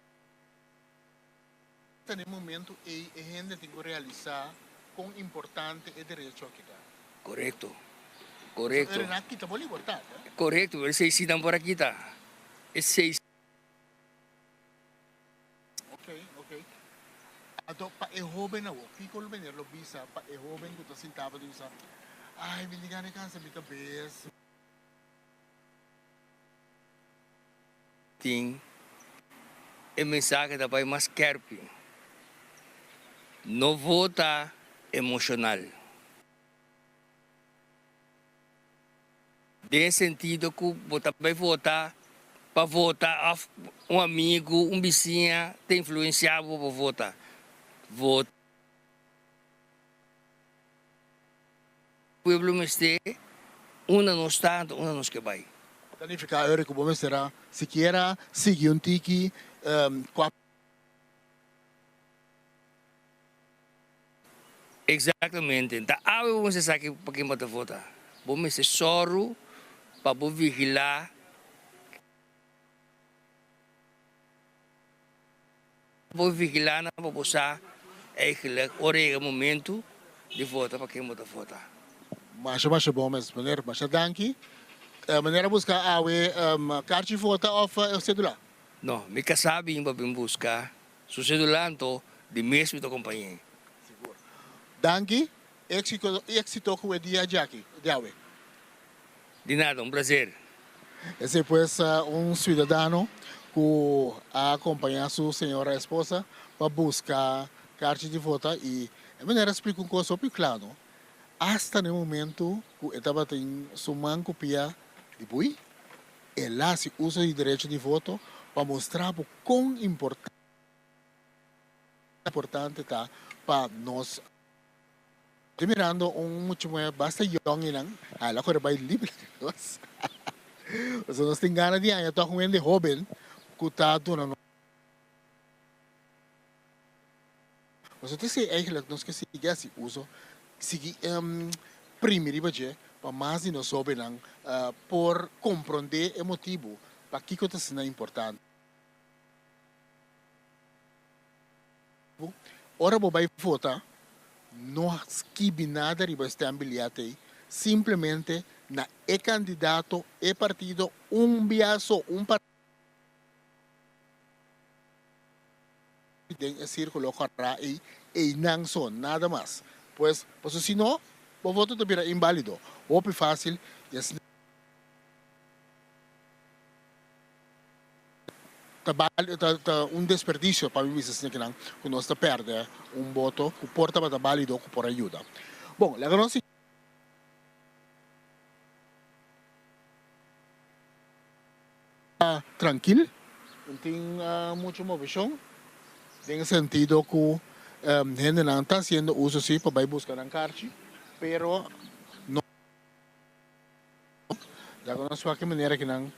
Ta na e momento ey e hende tin cu realisa con importante e derecho aki ta. Corecto, corecto. Pasobra nan a kita bo libertad, eh. Corecto, pero esey si nan por a kita. Esey. Ok, ok. Anto pa e hoben awor, kiko lo meneer lo bisa pa e hoben ku ta sinta pa bisa, Ai, mi tin gana di kansa mi kabes. Tin e mensahe ta bai mas skerpi, No vota emoshonal. Den e sentido ku bo ta bai vota pa vota òf un amigu, un bisiña ta influensiá bo pa vota. Vota. Pueblo mester unda nos ta anto unda nos ke bai. Ta nifiká ora ku bo mester a sikiera sigui un tiki kua. Exactamente. Ta awe bo mester sa pa ken bo ta vota. Bo mester sòru pa bo vigilá. Bo vigilá nan pa bo sa eigenlijk ora yega momento di vota pa ken bo ta vota. Masha masha bon mes meneer. Masha danki. Meneer a buska awe karchi vota of cedula? No, mi kasá bin pa bin buska Su cedula anto di mes mi ta compañe. Sigur. Danki. Exito exito cu e dia djaki, djawe. Di nada, un placer. Esey pues un ciudadano cu a acompaña su señora esposa pa busca carchi di vota y e manera a splica un cos hopi cla no, hasta na e momento cu e tabatin su man cu pia di bui, El a hasi uso di derecho di voto pa mustra bo kon importante ta pa nos. Te mirando un mucha muher basta yong einan, a el a kore bai libre nos. Pasobra nos tin gana di haña tòg un hende hóben. ku ta duna nos. Pasobra ta esei eigenlijk nos ke sigui hasi uso, sigui primi riba dje pa mas di nos hóbennan por komprondé e motibu pakiko ta asina importante. Ora bo bai vota, no skibi nada riba e stembiljet ei, simplemente na e kandidato, e partido, un bia so, un partido. Den e sírkulo kòrá ei, einan so, nada mas. Pues, pasobra si no, bo voto ta bira inbálido. Hopi fásil i asina ta bálido, ta ta un desperdisio pa mi bisa asina kinan ku nos ta pèrdè un boto ku por tabata bálido ku por a yuda. Bon, laga nos sigui. Trankil, no tin mucho moveshon den e sentido ku hendenan ta hasiendo uso si pa bai buska nan karchi, pero no laga nos wak e manera ki nan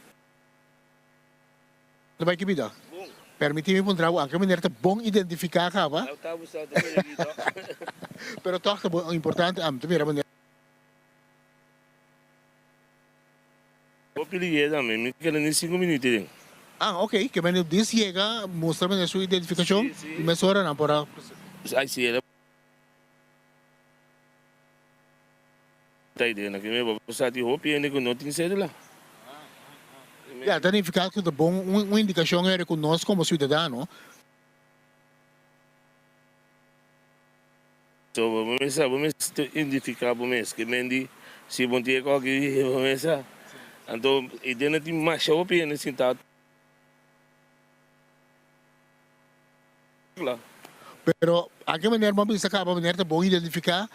ta bai ki bida. Permití mi puntra bo, anke manera ta bon identifiká kaba, pero tòg ta bon importante ami ta mira manera. Hopi lihe tambe, mi keda ni sinku minuut den. Ah, ok, ke mende dis yega, mustra mende su identifikashon i mesora nan por a. Ai si, el a ta den, ke bo sa tin hopi hende ku no tin sedula. Ya, ta nifiká ku ta bon un indikashon eri ku nos komo siudadano. So bo mes sa, bo mes ta identifica bo mes, ke men di si bo tin e koki bo mes sa. Anto e dena tin masha hopi hende sinta kla. Pero a ke manera bo a bisa kaba manera ta bon identifica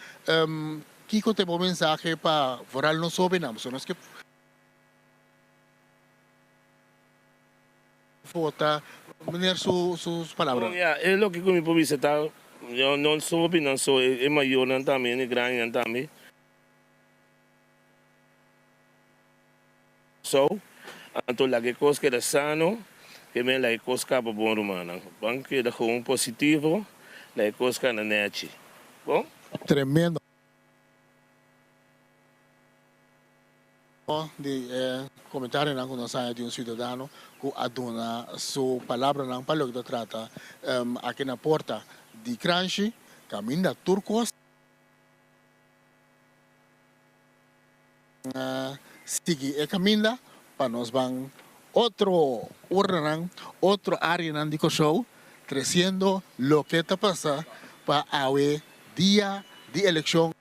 kiko ta e bo mensahe pa vooral nos hobennan, pasobra nos ke Vota meneer su su palabra. Bon ya, e loke ku mi por bisa ta, yo no so hopinan so, e mayornan tambe, e grandinan tambe. So, anto laga e kos keda sano, ke men laga e kos kaba bon rumannan. Ban keda gewoon positivo, laga e kos kana nechi. Bon? Tremendo. Di e comentarionan cu nos haya di un ciudadano cu a duna su palabranan pa loke ta trata aki na porta di Kranshi, caminda tur cos sigui e caminda pa nos ban otro urnanan, otro areanan di Kòrsou treciendo loke ta pasa pa awe dia di eleccion.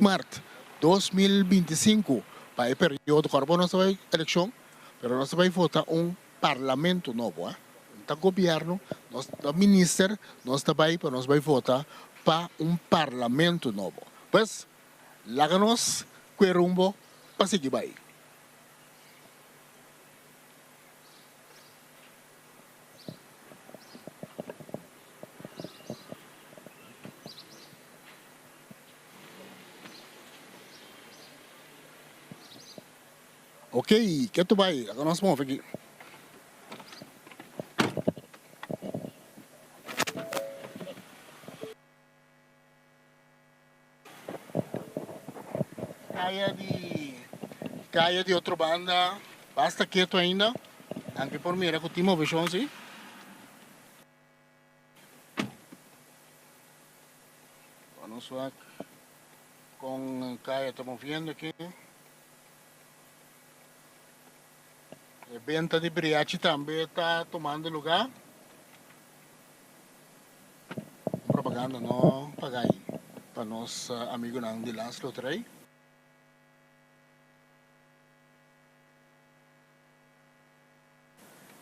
Mart 2025 pa e periodo ku ora nos ta bai elekshon pero nos ta bai vota un parlamento nobo a no ta gobierno nos ta minister nos ta bai pa nos bai vota pa un parlamento nobo pues laga nos kue rumbo pa sigui bai. Ok, ke tu bai? Laga nos move aki. Kaya di kaya di otro banda basta ketu ainda, anke por mira ku tin moveshon si. Nos wak con kaya ta moviendo aki. E benta di briachi tambe ta tomando lugar. Propaganda no paga ahi pa nos amigonan di Landsloterij.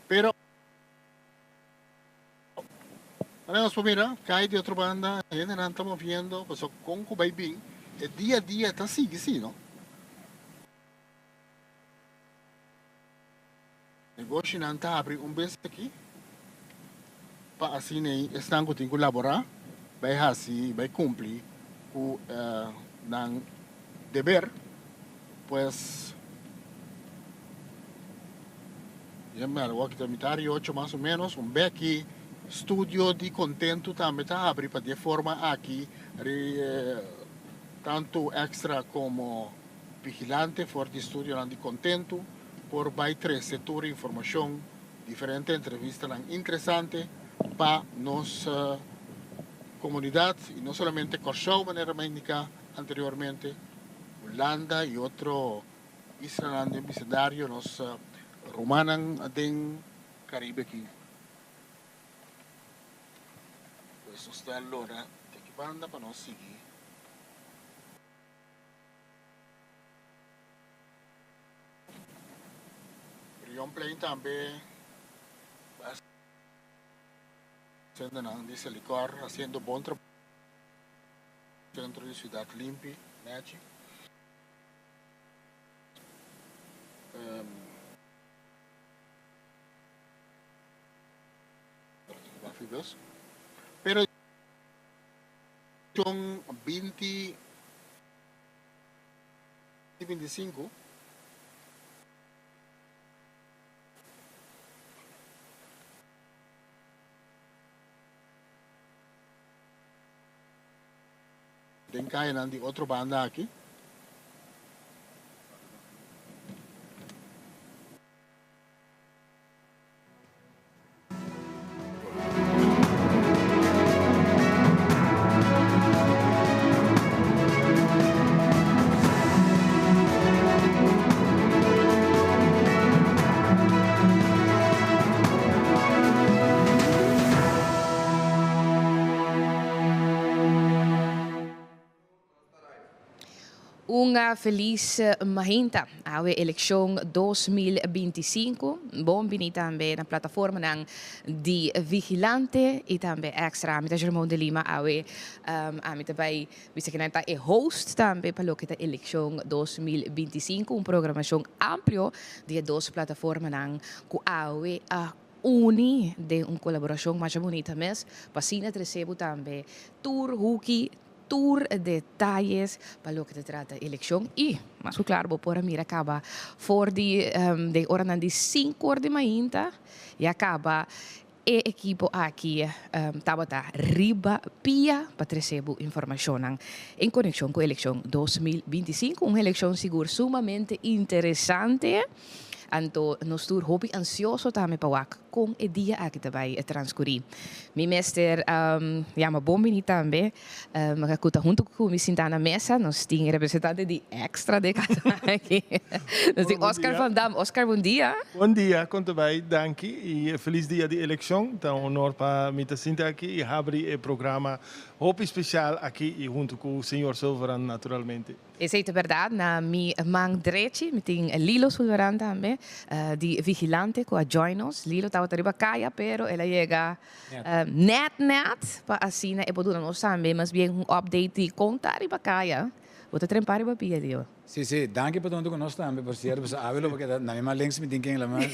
Pero. Ora nos por mira, kai di otro banda, hendenan ta moviendo, pasobra kon ku bai bin, e dia a dia ta sigui si, no? Negoshinan ta habri un bes aki, pa asina ei esnan ku tin ku laborá bai hasi, bai kumpli ku nan deber, pues. Ya mi awor ta mitar di ocho mas o menos, un beki studio di Kontentu tambe ta habri pa di e forma aki tantu Extra komo Vigilante for di studionan di Kontentu por bai trese tur informashon, diferente entrevistanan interesante pa nos komunidat i no solamente Kòrsou manera mi a indiká anteriormente, Hulanda i otro Islanan den bisendario, nos rumannan den Caribe aki. Pues nos ta lora di aki banda pa nos sigui. Brionplein tambe Sendernan di Selikor haciendo bon trabou centro di ciudad limpi, nechi. Pero con 20 25 Den kayanan di otro banda aki. Un felis mainta. Awe elekshon 2025. Bon bini tambe na plataformanan di Vigilante i tambe Extra. Ami ta Jermon de Lima. Awe ami ta bai bisa kinan ta e host tambe pa loke ta elekshon 2025. Un programashon amplio di e dos plataformanan ku awe a uni den un kolaborashon masha bunita mes pa asina trese bo tambe tur huki, tur detayes pa loke ta trata elekshon i mas ku klar bo por a mira kaba for di den oranan di sinku or di mainta ya kaba e ekipo aki tabata riba pia pa trese bo informashonnan en konekshon ku elekshon 2025, un elekshon sigur sumamente interesante. Anto nos tur hopi ansioso tambe pa wak kon e dia aki ta bai transkurí. Mi mester yama bon bini tambe ku ta huntu ku mi sintá na mesa. Nos tin representante di Extra den kasa aki. Nos tin Oscar van Dam. Oscar, bon dia. Bon dia, kon ta bai? Danki i felis dia di elekshon. Ta un honor pa mi ta sinta aki i habri e programa hopi spesial aki i huntu ku señor Sulvaran naturalmente. Esei ta berdad, na mi man drechi mi tin Lilo Sulvaran tambe, di Vigilante cu a join nos. Lilo tabata riba caya pero el a yega net net pa asina e por duna nos tambe mas bien un update di con ta riba caya. Bo ta trempa riba pia, Lilo. Si, si. Danki pa duna cu nos tambe, por cierto, pasobra awe lo bo keda na mi man links mi tin ken la mas.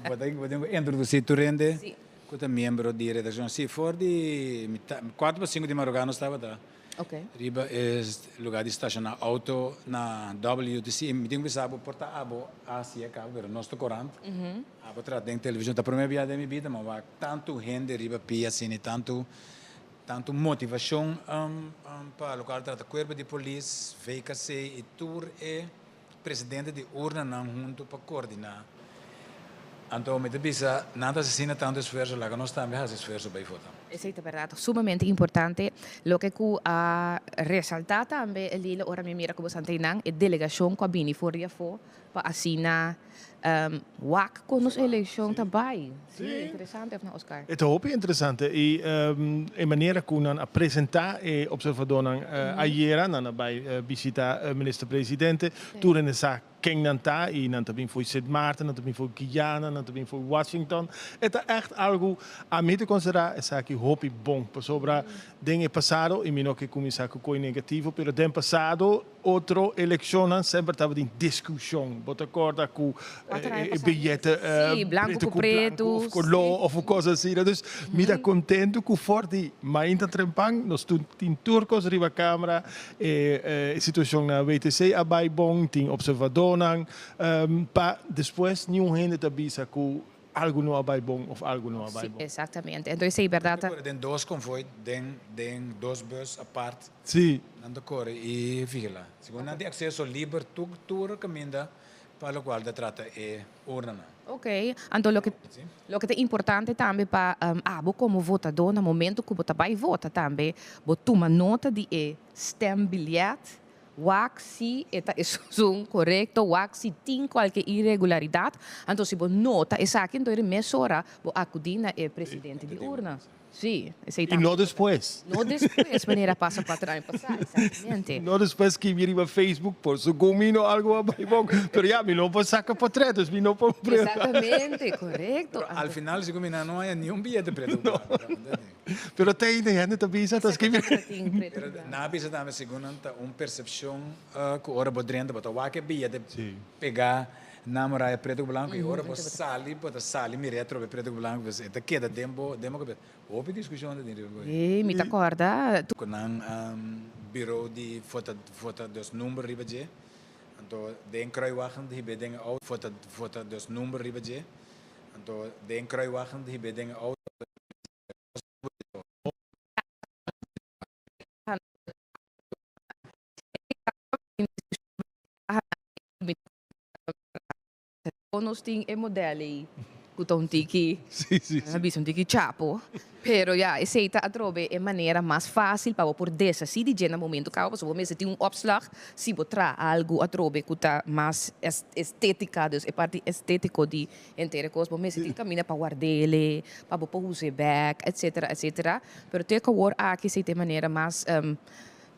Bo tin cu introduci tur hende cu ta miembro di redaccion. Si, for di cuatro pa cinco di maruga nos tabata. Riba e lugar di stashoná auto na WTC. Mi tin ku bisa bo por ta abo a hasi e kaba, pero nos ta korant. Abo trata den televishon. Ta promé bia den mi bida mi a wak tantu hende riba pia asina i tantu tantu motivashon pa lokual trata kuerpo di polis, VKC i tur e presidente di urnanan huntu pa koordiná. Anto mi ta bisa, nan ta hasi asina tantu esfuerso, laga nos tambe hasi esfuerso bai vota. Esei ta bèrdat, sumamente importante. Loke ku a resaltá tambe, Lila, ora mi mira ku bo santa einan, e delegashon ku a bini for di afó pa asina wak kon nos elekshon ta bai. Sí, interesante, òf no, Oscar? E ta hopi interesante i e manera ku nan a presentá e opservadónan ayera, nan a bai bishitá minister presidente, tur hende sa ken nan ta i nan ta bin fo'i Sint Maarten, nan ta bin fo'i Guyana, nan ta bin fo'i Washington. E ta ègt algu, ami ta konsiderá esaki hopi bon, pasobra den e pasado, i mi no ke kuminsá ku koi negativo, pero den pasado. otro elekshonnan semper tabatin diskushon. Bo ta kòrda ku e biyete pretu ku blanku òf koló òf un kos asina. Dus mi ta kontentu ku for di mainta trempan nos tin tur kos riba kamera. E situashon na WTC a bai bon, tin opservadónan pa despues niun hende ta bisa ku Algu no a bai bon of algu no a bai bon. Sí, exactamente. Entonces esey berdad ta. Nan ta kore den dos konvoi, den den dos bus apart. Sí. Nan ta kore i vigila. Segun nan tin akseso liber tur tur kaminda pa lokual ta trata e urnanan. Ok, anto loke loke ta importante tambe pa abo komo votadó na momento ku bo ta bai vota tambe bo tuma nota di e stembiljet. Wak si e ta esun korekto, wak si tin kualke iregularidat. Anto si bo nota esaki, anto e mesora bo akudí na e presidente di urna. Sí, esei ta. I no despues. No despues, manera a pasa kuater aña pasá, exactamente. No despues skibi riba Facebook por su gomino algu a bai bon. Pero ya, mi no por saka potret, dus mi no por prueba. Exactamente, korekto. Pero al final si ku mi nan no haña niun biyete pretu. No. Pero te ainda hende ta bisa ta skibi. Pero nan a bisa tambe segun nan ta un percepcion cu ora bo drenta bo ta wak e biyete pega na muraya preto cu blanco y ora bo sali bo ta sali mira atrobe preto cu blanco pues e ta keda den bo den bo cabeza. Hopi discusion ta tin riba bo. E mi ta corda. Cu nan bureau di vota vota dus number riba dje anto den kruiwagen hibe den e auto vota vota dus number riba dje anto den kruiwagen hibe den e auto. Nos tin e model ei ku ta un tiki, a bisa un tiki chapo, pero ya esei ta atrobe e manera mas fásil pa bo por deshasí di dje na momento kaba pasobra bo mester tin un opslag si bo traha algu atrobe ku ta mas estétika, dus e parti estétiko di Henter e kos bo mester tin kaminda pa ward'ele, pa bo por us'e bek, etcetera, etcetera. Pero te ku awor aki si ta e manera mas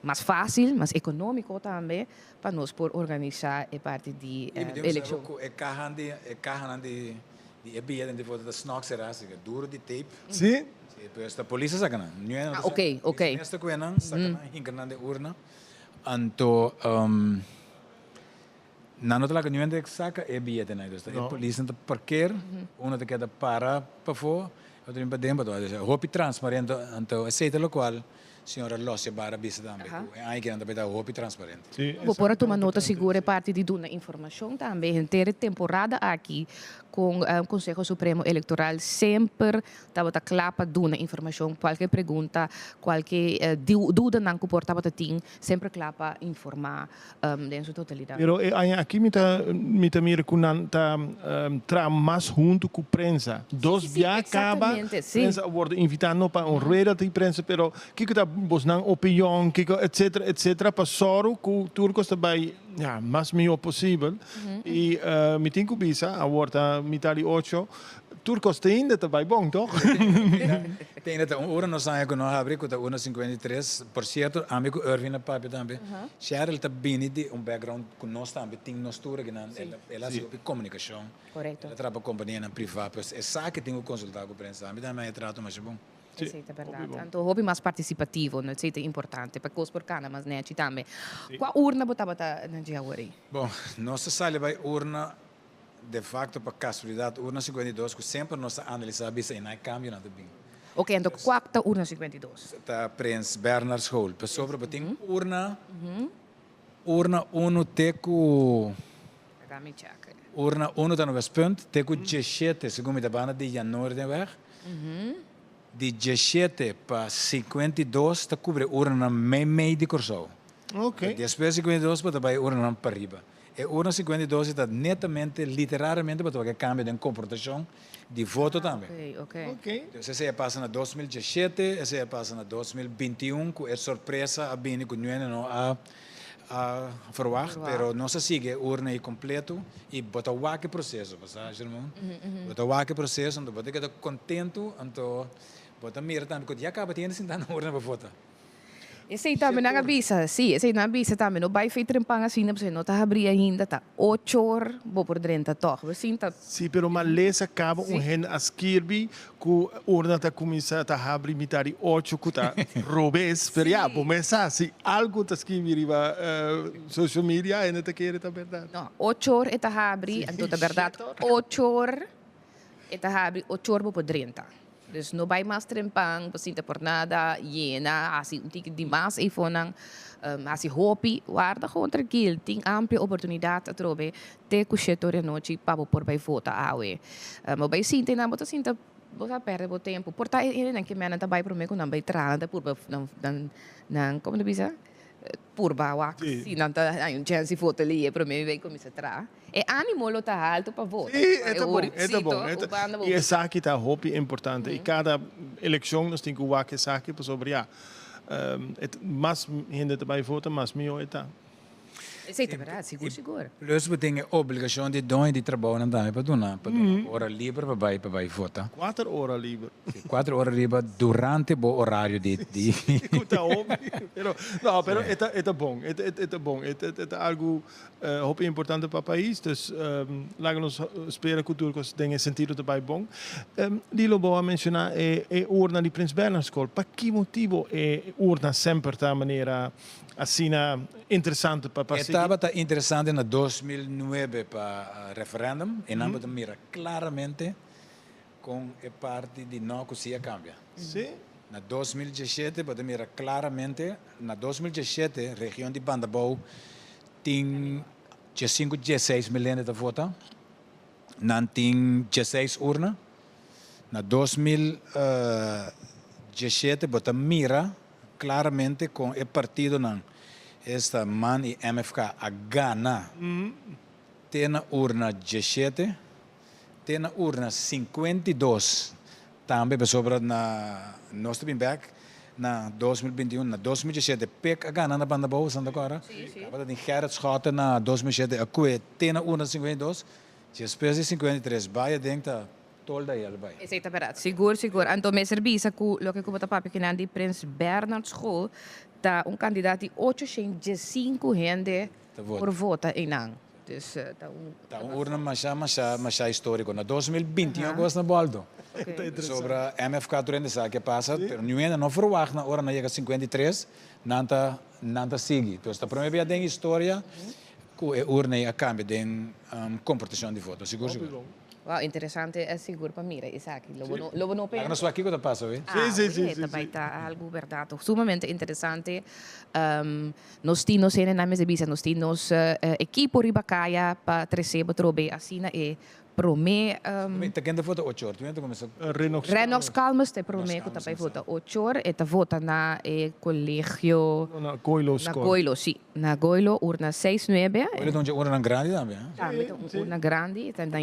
mas fásil, mas ekonómiko tambe pa nos por organisá e parti di I mi tin elekshon. ku e kahan di e kahanan di di e biya den di foto ta snòk será así, duru di tape. Sí. Sí, pues ta polis a saka nan. Niun Ah, oké, oké. Polis mes ta kue nan, saka nan, hinka nan den urna. Anto Nan no ta laga niun hende saka e biyetenan. Dus ta e polisnan ta parkeer, uno ta keda para pafó, otro bin paden pasobra ta hopi transparente. Anto esei ta lokual señora Losjebar a bisa tambe, ku e aña kinan ta bay ta hopi transparente. Bo por a tuma nota sigur e parti di duna informashon tambe henter e temporada aki kon Konseho Supremo Elektoral semper tabata kla pa duna informashon kualke pregunta, kualke dudanan ku por tabata tin semper kla pa informa den su totalidad. Pero e aña aki mi ta mi ta mira ku nan ta traha mas huntu ku prensa. Dos bia kaba prensa a wordo invita no pa un rueda di prensa pero kiko ta bosnan opinion kiko etcetera etcetera pa sòru ku tur kos ta bai ya mas mihó posibel i mi tin ku bisa awor ta mitad di ocho Tur kos te ainda ta bai bon, toch? Te ainda ta un ora nos haña ku no habri ku ta una 53. Por sierto, ami ku Ervin a papia tambe. Sheryl ta bini di un background ku nos tambe tin nos tur akinan. El a hasi hopi komunikashon. Korekto. El a traha pa kompanianan privá. Pues e sa ke tin ku konsultá ku prensa. Ami tambe haña trato masha bon. Esei ta bèrdat. Anto hopi mas partisipativo, no? Esei ta importante pa kos por kana mas nèchi tambe. Kua urna bo tabata na dje awor ei? Bon, nos ta sali bai urna De facto pa casualidad urna 52 cu semper nos ta analisa bisa y na e cambionan ta bin. Ok, anto cua ta urna 52? Ta Prins Bernhard School. Pasobra bo tin urna, urna uno te cu. Laga mi check. Urna uno ta na Westpunt te cu diesshete, segun mi ta banda di Jan Noordenweg. Di diesshete pa 52 ta cubri urnanan mei mei di Corsou. Ok. Despues di 52 bo ta bay urnanan pariba. E urna 52 e ta netamente, literariamente bo ta wak e kambio den komportashon di voto tambe. Dus esei a pasa na 2017, esei a pasa na 2021 ku e sorpresa a bini ku niun hende no a a verwagt, pero nos a sigui e urna ei kompleto i bo ta wak e proseso, bo sa Jermon? Bo ta wak e proseso anto bo ta keda kontentu anto bo ta mira tambe ku ya kaba tin hende sintá na urna pa vota. Esei tambe nan a bisa, sí, esei nan a bisa tambe, no bai fei trempan asina pasobra no ta habrí ainda, ta ocho or bo por drenta tòg. Bo sinta. Sí, pero malesa kaba un hende a skirbi ku urna ta kuminsá ta habri mitá di ocho ku ta robes, pero ya, bo mes sa, si algu ta skirbi riba social media hende ta kere ta bèrdat. No, ocho or e ta habri, anto ta bèrdat ocho or e ta habri, ocho or bo por drenta. Dus no bai mas trempan pa sinta por nada, yena, hasi un tiki di mas eifonan, hasi hopi, warda gewoon trankil, tin amplio oportunidat atrobe te ku shete ora di anochi pa bo por bai vota awe. Bo bai sinta einan bo ta sinta bo ta perde bo tempu, por ta e hendenan ke mènan ta bai prome ku nan bai traha nan ta purba nan nan nan komo ta bisa purba wak si nan ta haña un chèns di vota lihe prome mi bai kuminsá traha. E animo lo ta haltu pa vota. Sí, e ta bon, e ta bon. E ta, i esaki ta hopi importante. I kada elekshon nos tin ku wak esaki pasobra ya, e mas hende ta bai vota, mas mihó e ta. Esei ta berdad, sigur sigur. Plus bo tin e obligashon di doño di trabounan tambe pa duna, pa duna ora liber pa bai, pa bai vota. Kuater ora liber. Sí, kuater ora liber durante bo orario di, di. Ku ta hopi, pero, no, pero e ta, e ta bon, e ta, e ta bon, e ta, e ta algu Hopi importante pa pais, dus laga nos spera cu tur cos den e sentido ta bay bon. Lilo, bo a menciona e urna di Prins Bernhard School. Pa ki motibo e urna semper ta manera asina interesante pa E sigui? tabata interesante na 2009 pa referendum y nan bo ta mira claramente con e parti di no cu si a cambia. Si. Na 2017 bo ta mira claramente, na 2017 region di Bandabou tin diesinku dieseis mil hende ta vota, nan tin dieseis urna. Na 2017 bo ta mira claramente con e partidonan, esta man y MFK a gana te na urna diesshete. Te na urna 52 tambe pasobra na nos ta bin bek na 2021 na 2017 Pek a gana na Banda Bou Santa Cora tabata tin Gerrit Schotte na 2007 a kue te na urna 52 despues di 53 bai aden ta tolda y al bai. Esey ta berdad, sigur sigur. Anto mester bisa cu loke cu bo ta papia kinan di Prins Bernhard School ta un cantidad di 815 hende por vota eynan. Dus ta un. Ta un urna masha masha masha historico. Na 2021 a goza na boldo. Sobra MFK tur hende sa ke pasa, pero niun hende no verwacht na ora nan yega 53 nan ta nan ta sigui. Dus ta prome bia den historia ku e urna ei a kambia den komportashon di voto. Sigur sigur. Wow, interesante sigur pa mira esaki. Lo bo no lo bo no Laga nos wak kiko ta pasa wi. Ah, oye, ta bai ta algu bèrdat. Sumamente interesante. Nos tin nos hendenan mester bisa, nos tin nos ekipo riba kaya pa trese bo trobe asina e prome. Ta ken ta vota ocho or? Ken ta kuminsá? Renox Renox Calmes ta e prome ku ta bai vota ocho or. E ta vota na e kolegio. Na Goilo Na Skol. Goilo, si. Na Goilo, urna seis nuebe. Goilo ta un dje urnanan grandi tambe, eh? Tambe ta un urna grandi. E ta na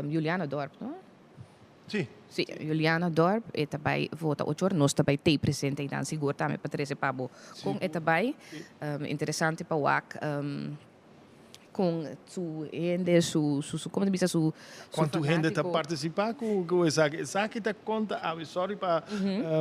Julianadorp, no? Sí. Sí, Juliana Dorp e ta bai vota ocho ora. Nos ta bai tei presente einan sigur tambe pa trece pa bo con e ta bai. Interesante pa wak con su hende, su, su, su, como ta bisa, su, su Cuanto hende ta fanatico. participa cu, cu esaki. Esaki ta conta awe, sorry pa,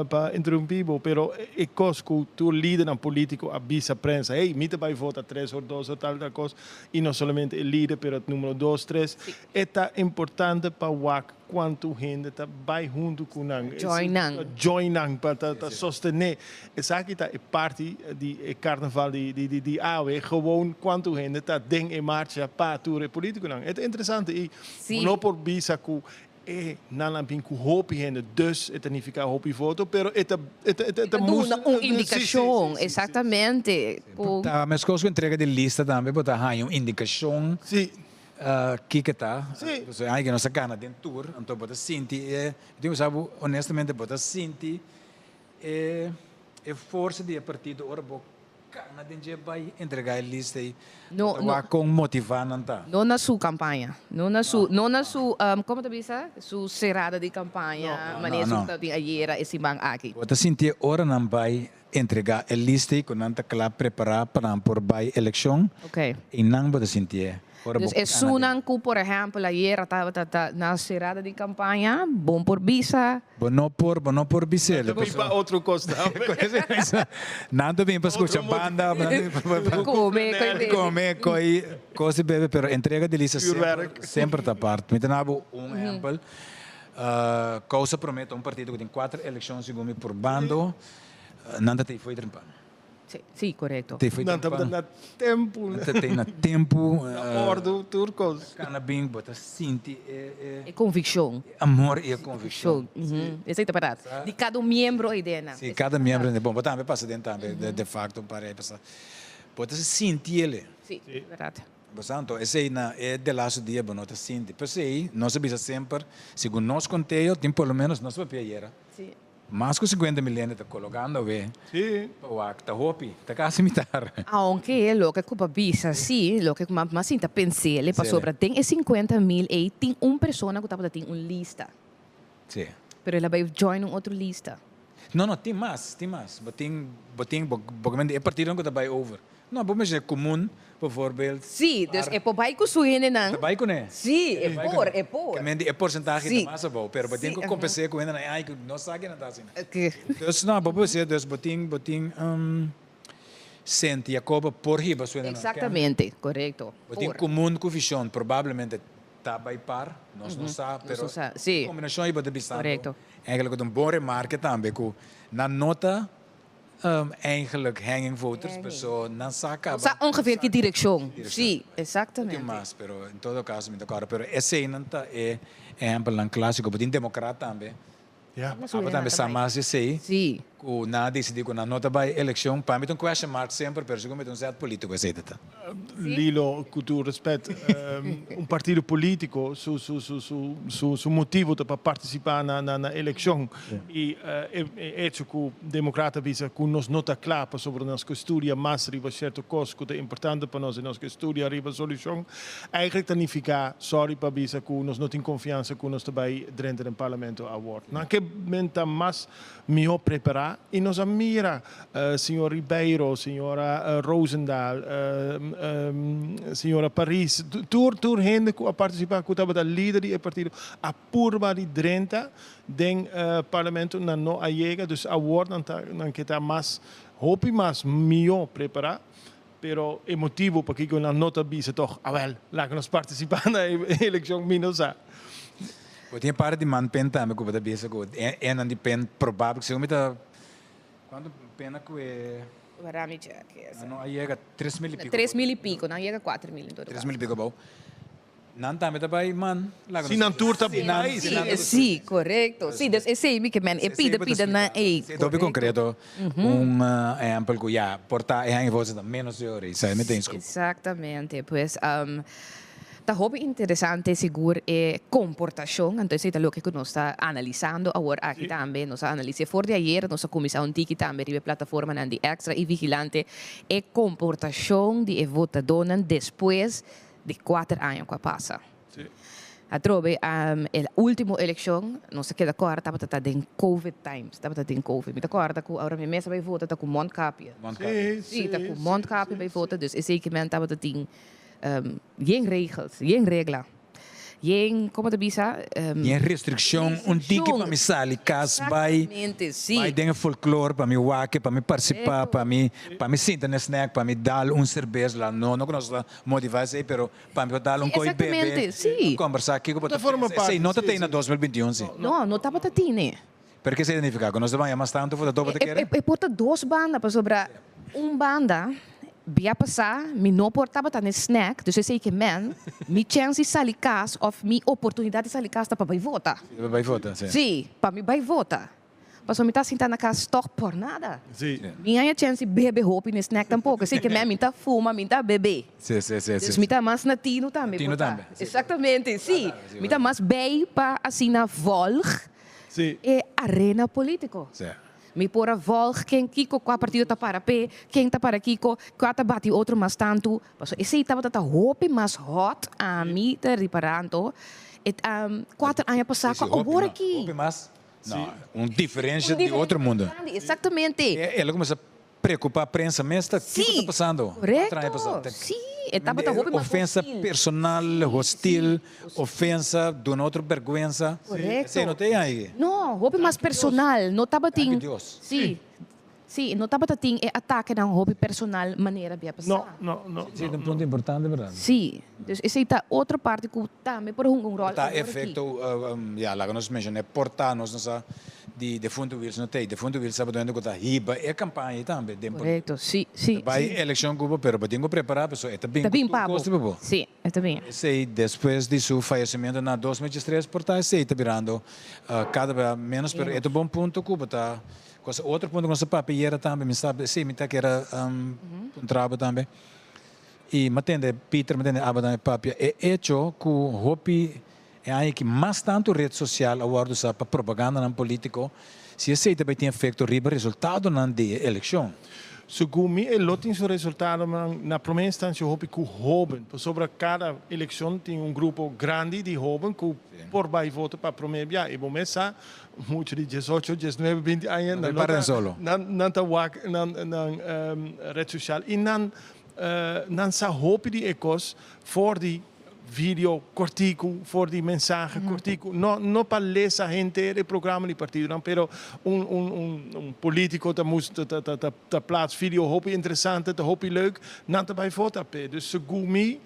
pa interrumpi bo, pero e cos cu tur lidernan politico a bisa prensa, hey, mi ta bai vota tres or, dos or, tal, tal cos, y no solamente e lider, pero numero dos, tres. E ta importante pa wak kuantu hende ta bai huntu ku nan. Join nan. Join nan pa ta sostené. Esaki ta e parti di e karnaval di awe. Gewoon kuantu hende ta den e marcha pa tur e politikonan. E ta interesante i bo no por bisa ku e nan a bin ku hopi hende dus e ta nifiká hopi voto pero e ta E ta duna un indikashon, eksaktamente. Ta meskos ku entrega di lista tambe bo ta haña un indikashon. Kiko ta? Sí. Pasobra ai ke nos a gana den tur, anto bo ta sinti e, mi tin ku sa bo honestamente bo ta sinti e e forsa di e partido ora bo gana den dje bai entrega e lista ei, No, bo ta no. wak kon motivá nan ta. No na su kampaña, no na su, no na su, komo ta bisa? Su serada di kampaña, No, manera no, su no. ta tin ayera e siman aki. Bo ta sinti e ora nan bai entrega e lista ei ku nan ta kla prepará pa nan por bai elekshon, Oké. i nan bo ta sinti e. Ora bo Dus esunnan ku por ehèmpel ayera tabata ta na serada di kampaña, bon por bisa. Bo no por, bo no por bis'é. Nan ta bin pa otro kos tambe. Nan ta bin pa skucha banda, nan ta bin pa Kome, koi bebe. Kome, koi kos di bebe, pero entrega di lista semper, semper ta apart. Mi ta na bo un ehèmpel. Kousa Promé ta un partido ku tin kuater elekshon segun mi purbando, nan ta tei fo'i trimpa. Sí, sí, korekto. Tei fo'i Nan trimpa. tabata na tempu. Nan ta tei na tempu. Na ordu, tur kos. Kana bin, bo ta sinti e, e. E konvikshon. E amor i e konvikshon. Esei ta bèrdat. Di kada un miembro ei den nan. Sí, kada miembro. Bon, bo tambe pasa den tambe, de fakto un par ei pasa. Bo ta sinti el. Sí, bèrdat. Bo sa anto, esei na e delaste dia bo no ta sinti. P'esei nos a bisa semper, segun nos konteo tin por lo menos, nos papia ayera, mas ku sinkuenta mil hende ta kologando awe pa wak. Ta hopi, ta kasi mitar. Aunke loke ku bo a bisa si, loke ku mas sinta pens'el, pasobra den e 50.000 ei tin un persona ku tabata tin un lista. Pero el a bai join un otro lista. No, no, tin mas, tin mas. Bo tin, bo tin, bo, bo e partidonan ku ta bai over. No, bo mester komun, bijvoorbeeld. Sí, dus e por bai ku su hendenan. E ta bai kuné. Sí, e por, e por. Ke men di e porsentahe ta mas abou, pero bo tin ku kompens'é ku hendenan, ai, ku no sa kinan ta asina. Dus no, bo por bisa, dus bo tin, bo tin Sint Jacobo por hiba su hendenan. Eksaktamente, korekto. Bo tin komun ku vishon, probablemente ta bai par, nos no sa, pero e kombinashon ei bo ta bisando, eigenlijk ta un bon remarke tambe ku nan no ta Eigenlijk hanging voters, paso nan sa caba. Sa ongeveer ki direccion. Si, exactamente. Tin mas, pero en todo caso mi ta acorda. Pero eseynan ta e ehempelnan clasico. Bo tin democrat tambe. Abo tambe sa mas di esey. Si. Cu nan a dicidi cu nan no ta bay eleccion. Pa mi ta un question mark semper, pero segun mi ta un zet politico esey ta ta. Lilo, cu tur respet, un partido politico su su su su su su motivo ta pa participa na na na eleccion y e e hecho cu democrata a bisa cu nos no ta cla pasobra nos ke studia mas riba cierto cos cu ta importante pa nos y nos ke studia riba solucion eigenlijk ta nifica, sorry pa bisa, cu nos no tin confiansa cu nos ta bay drenta den parlamento awor. Nan ke men ta mas Mihó prepará i nos a mira señor Ribeiro, señora Rosendaal, señora Paris, tur tur hende ku a partisipá ku tabata lider di e partido a purba di drenta den parlamento, nan no a yega, dus awor nan ta nan ke ta mas hopi mas mihó prepará, pero e motibu pakiko nan no ta bisa tòg, awèl, laga nos partisipá na e elekshon mi no sa. Bo tin e parti di man pen tambe ku bo ta bisa ku e nan di pen probabel segun mi ta kuantu pena ku e Wara mi check esa. Nan no a yega 3000 y pico. 3000 y pico, nan yega 4000 en todo caso. 3000 y pico abou. Nan tambe ta bai man laga Si nan tur ta bai. Si, si, korekto. Si, dus esei mi ke men e pida pida nan ei. Si, hopi konkreto un ehempel ku ya por ta e haña votos ta menos di ora i sa mi ta insku. Exactamente, pues Ta hopi interesante sigur e komportashon, anto esei ta loke ku nos ta analisando awor aki tambe. Nos a analis'é for di ayer, nos a kuminsá un tiki tambe riba e plataformanan di Extra i Vigilante e komportashon di e votadónan despues di kuater aña ku a pasa. Atrobe e último elekshon nos a keda kòrda tabata ta den covid times, tabata den covid. Mi ta kòrda ku ora mi mes a bai vota ta ku mondkapje. Sí, ta ku mondkapje bai vota, dus esei ke men tabata tin. Yen regels, yen regla, yen, como ta bisa? Yen restriccion, un tiki pa mi sali cas bay, bay den e folklore pa mi wak, pa mi participa, pa mi, pa mi sinta na e snack, pa mi dal un cerbes, la no, no cu nos ta motiva esey, pero pa mi por dal un coy bebe, combersa kico bo ta pensa, esey no ta tey na 2021 si. No, no tabata tine. Pero ke significa? Cu nos ta baña mas tanto for ta topa ta kere? E por ta dos banda pasobra un banda bia pasa mi no por tabata n'e snack dus esey ke men mi chens di sali cas of mi oportunidad di sali cas ta pa bay vota. Si, pa bay vota, si. Si, pa mi bay vota. Pasobra mi ta sinta na cas toch por nada. Si. Mi haña chens di bebe hopi n'e snack tampoco esey ke men mi ta fuma mi ta bebe. Si, si, si, si. Dus mi ta mas na tino tambe Tino por ta. tambe, si. Exactamente, si. Mi ta mas bay pa asina volg Sí. E arena politico. Sí. Mi por a volg ken kico cua partido ta para p'e, ken ta para kico, cua ta bati otro mas tantu. Pasobra esey tabata ta hopi mas hot, ami ta ripara anto, e cuater aña pasa Sí, sí, cu hopi, awor no, aki. hopi mas, no, un diferencia di otro mundo. Grandi, exactamente. El a cuminsa preocupa prensa mes ta, kico ta Sí, pasando? Cuater aña pasa, correcto, ta sí. e tabata hopi mas Ofensa hostil. personal, hostil, ofensa, duna otro bergwensa. Correcto. Esei no ta e ahi. No, hopi mas personal. No tabatin. Danki Dios. Sí. Sí, no tabata tin e atakenan hopi personal manera bia pasá. No, no, no. Sí, ta un punto importante, berdad. Sí, dus esei ta otro parti ku tambe por hunga un ròl Por ta awor aki. efekto, ya, laga nos menshoná, por ta nos no sa di defuntu Wilson no t'ei. Defuntu Wilson tabata hende ku ta hiba e kampaña ei tambe den polítika. Korekto, sí, sí, Ta bai sí. elekshon ku bo, pero bo tin ku prepará pasobra e ta bin Ta ku bin tur pa bo. kos riba bo. Sí, e ta bin. Esei despues di su fayesimentu na 2013 por ta esei ta birando kada bia ménos, pero e ta un bon punto ku bo ta Cosa otro punto ku nos a papia yera tambe, mi sa, si mi ta kere puntra bo tambe, i mi a tende Peter, mi a tende Abba tambe papia, e echo ku hopi e aña aki mas tantu red sosial a wòrdu usá pa propagandanan polítiko, si esei ta bai tin efekto riba resultadonan di e elekshon. Segun mi e lo tin su resultadonan na prome instancia hopi ku hoben, pasobra kada elekshon tin un grupo grandi di hoben ku por bai vota pa prome bia i bo mes sa Mucha di diesocho, diesnuebe, binti aña Nan ta parden solo. Nan ta wak nan nan red social i nan nan sa hopi di e kos for di video kortiku, for di mensahe kortiku. No no pa lesa henter e programa di partidonan pero un un un un politico ta mus ta ta ta ta plaats video hopi interesante, ta hopi leuk, nan ta bai vota p'e. Dus segun mi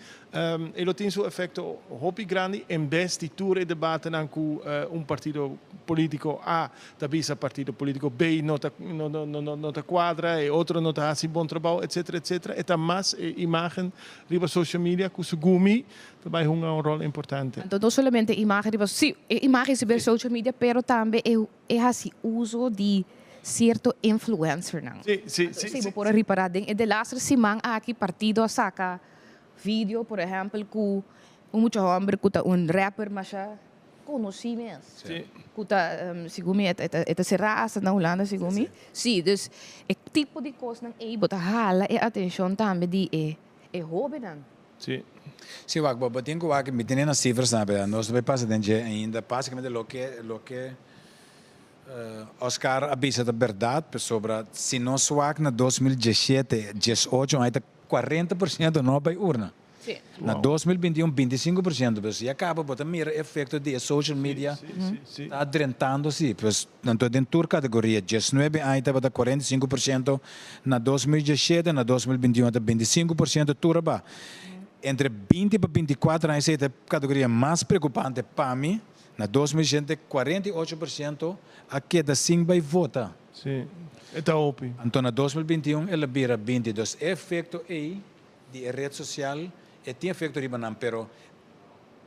E lo tin su efecto hopi grandi en bes di tur e debatenan cu un partido politico A ta bisa partido politico B no ta no ta cuadra, e otro no ta haci bon trabao etcetera etcetera. E ta mas e imagen riba social media cu segun mi ta bay hunga un rol importante. Anto no solamente imagen riba, si, e imagen si riba social media pero tambe e e haci uso di cierto influencernan. Si, si, si. Esey bo por a ripara den e delaster siman aki partido a saca Video por ehempel ku un mucha homber ku ta un rapper masha konosí mes. Sí. Ku ta segun mi e ta será asta na Hulanda segun mi. Sí, dus e tipo di kosnan ei bo ta hala e atenshon tambe di e e hóbennan. Sí. Sí, wak, bo tin ku wak, mi tene na sifras nan, nos no bai pasa den dje ainda. Básicamente loke loke Oscar a bisa ta bèrdat, pasobra si nos wak na 2017, 18 ai ta 40% no a bai urna. Na 2021 25%, pues ya caba bo ta mira efecto di e social media ta drentando si. Pues anto den tur categoria, 19 aña tabata 45% na 2017, na 2021 ta 25% tur a ba. Entre 20 pa 24 aña esey ta e categoria mas preocupante pa mi, na 2017 48% a keda sin bai vota. Sí, e ta hopi. Anto na 2021 el a bira 22. E efecto ey di e red social e tin efecto riba nan, pero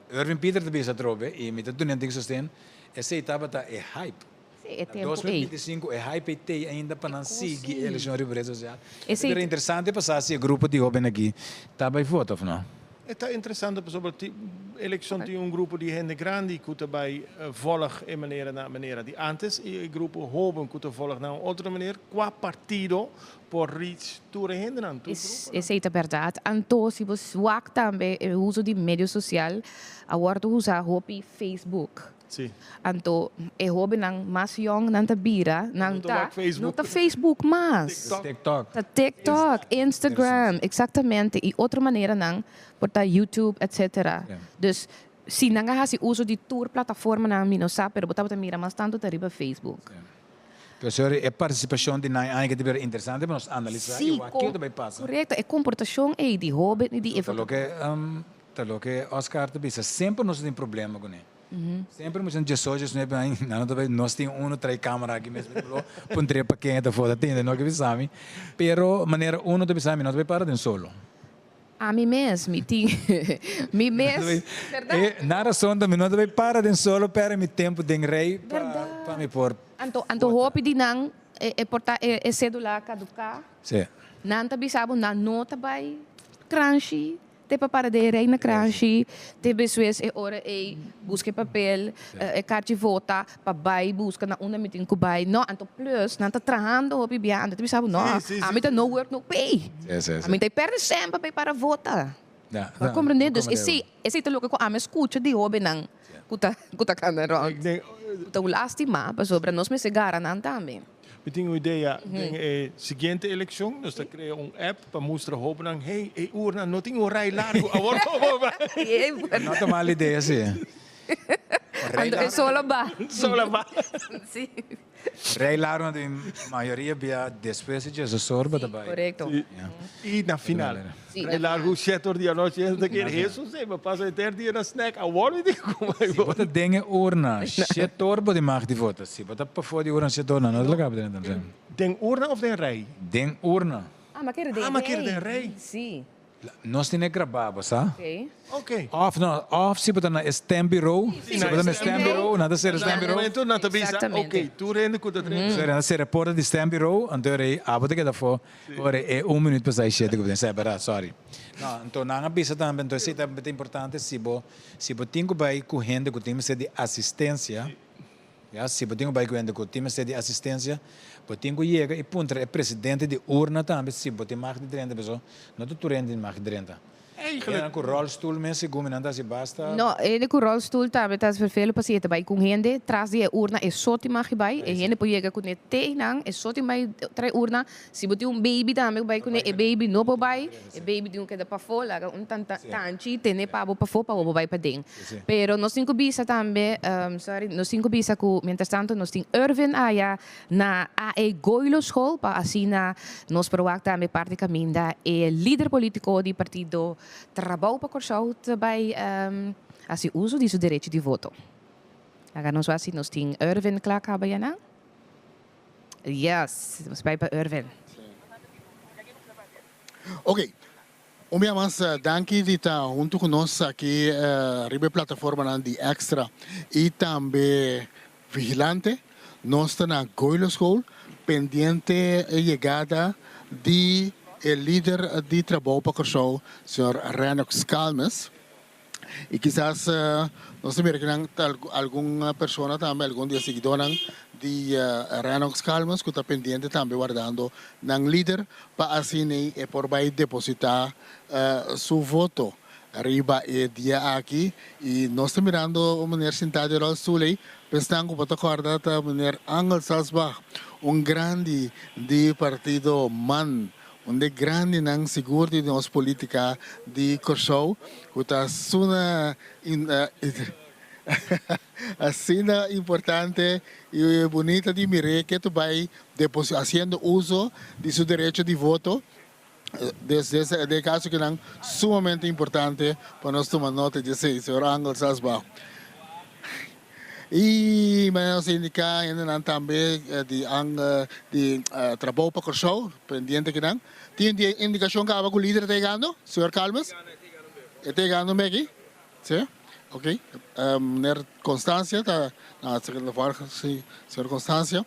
Irving Pieter ta bisa atrobe y mi ta duna tin sosten, esey tabata e hype. Sí, e Na tempo ey. 2025 e hype ey tey ainda pa nan sigui e eleccion riba red social. Esey. Pero interesante pa sa si e grupo di hoben aki ta bay vota of no. E ta interesante pasobra tin elekshon tin un grupo di hende grandi ku ta bai vòlg e manera na manera di ántes i e grupo hóben ku ta vòlg na un otro manera. Kua partido por reach tur e hendenan, tur gruponan? Esei ta bèrdat. Anto si bo wak tambe e uso di medio sosial a wòrdu usá hopi Facebook. Sí. Anto e hóbennan mas yòn nan ta bira, nan ta no ta Facebook mas. TikTok. Ta TikTok, Instagram, exactamente. Y otro maneranan por ta YouTube, etcetera. Dus si nan a haci uso di tur plataformanan mi no sa, pero bo tabata mira mas tanto ta riba Facebook. Pero sorry, e participacion di nan aña ke ta bira interesante pa nos analisa y wak kico ta bay pasa. Correcto, e comportacion ey di hoben y di e. Ta loke ta loke Oscar ta bisa, semper nos ta tin problema cune. Semper mucha 18, 19 aña, nan no ta bay, nos tin uno trae camera aki mes, mi lo puntr'é pa ken e ta foto, tende no ke bisa mi, pero manera uno ta bisa mi no ta bay para den solo. Ami mes, mi tin, mi mes, berdad? E, na rason ta mi no ta bay para den solo, perde mi tempo den rey pa, pa mi por Anto, anto hopi di nan e, e por ta e, e cedula caduca. Sí. Nan ta bisa bo nan no ta bay kranshi. Te pa para den rei na kranshi, te beswes e ora ei buska e papel, e karchi vota pa bai buska na unda mi tin ku bai. No, anto plus nan ta trahando hopi bia, anto ta bisa bo no, ami ta no work no pay. Ami ta e perde sèn pa bai para vota. Bo a komprende? Dus esei, esei ta loke ku ami a skucha di hobennan ku ta ku ta kanda rònt. Ku ta un lastima pasobra nos mester gara nan tambe. Mi tin un idea den e siguiente eleccion nos ta crea un app pa mustra hobennan, hey, e urna no tin un rij largo, awor como bai. No ta mal idea si. Anto e solo ba. Solo ba. Si. Rij largo na tin mayoria bia despues di djes or bo ta bai. Correcto. Si. Y na final. Rij largo shete or di anochi hende ta kere Hesus e bo pasa henter dia na snack awor mi tin ku bai Si bo ta den e urna shete or bo tin mag di vota si bo ta pafó di urna shete or nan no ta laga bo drenta. Den urna of den rij? Den urna. Ah ma kere den Ah ma kere den rij. Si. Nos tin e grabá bo sa. Ok. Of no, of si bo ta na e stembureau, si bo ta na e stembureau, nan ta sera e stembureau. Na momento nan ta bisa, ok, tur hende ku ta drenta. Sorry, nan ta sera e porta di stembureau, anto rei abo ta keda afó, ora e un minuut pasá e shete ku bo tin sa, bèrdat, sorry. No, anto nan a bisa tambe, anto esei tambe ta importante, si bo, si bo tin ku bai ku hende ku tin mester di asistensia, Ya, si bo tin ku bai ku hende ku tin mester di asistensia, bo tin ku yega i puntra e presidente di urna tambe si bo tin mag di drenta, pasobra no ta tur hende tin mag di drenta. Hendenan ku ròlstul mes segun mi nan ta hasi basta. No, hende ku ròlstul tambe ta vervelu pasobra e ta bai ku un hende tras di e urna, e so tin mag di bai, e hende por yega kuné te einan, e so tin bai trae urna. Si bo tin un baby tambe ku bai kuné, e baby no por bai, e baby tin ku keda pafó, laga un tanchi tene pa bo pafó pa bo por bai paden. Pero nos tin ku bisa tambe, sorry, nos tin ku bisa ku mientras tanto nos tin Irvin aya na AE Goilo School pa asina nos por wak tambe parti kaminda e lider politiko di partido Trabou pa Kòrsou ta bai hasi uso di su derecho di voto. Laga nos wak si nos tin Irvin kla kaba ya nan. Yes, nos bai pa Irvin. Ok, un bia mas danki di ta huntu ku nos aki riba e plataformanan di Extra i tambe Vigilante. Nos ta na Goilo School pendiente e yegada di e lider di Trabou pa Kòrsou, señor Rennox Calmes. Y kisas nos ta mira kinan ta algun persona tambe, algun di e siguidónan di Rennox Calmes ku ta pendiente tambe wardando nan lider pa asina e por bai depositá su voto riba e dia aki. Y nos ta mirando un meneer sintá den rolstoel ei, p'esnan ku bo ta kòrda ta meneer Angel Salsbach, un grandi di partido man. Un de grandinan sigur di nos politica di Corsou cu ta asuna asina importante y bunita di mir'é ke ta bay haciendo uso di su derecho di voto desde e caso kinan sumamente importante pa nos tuma nota di esey, señor Angel Sasbach. Y manera nos a indica hendenan tambe di di trabou pa Corsou, pendiente kinan. Tin di indicacion caba cu lider ta yegando, señor Calmes? E ta yegando un beki? Si? Ok. Meneer Constancia ta, si, señor Constancia.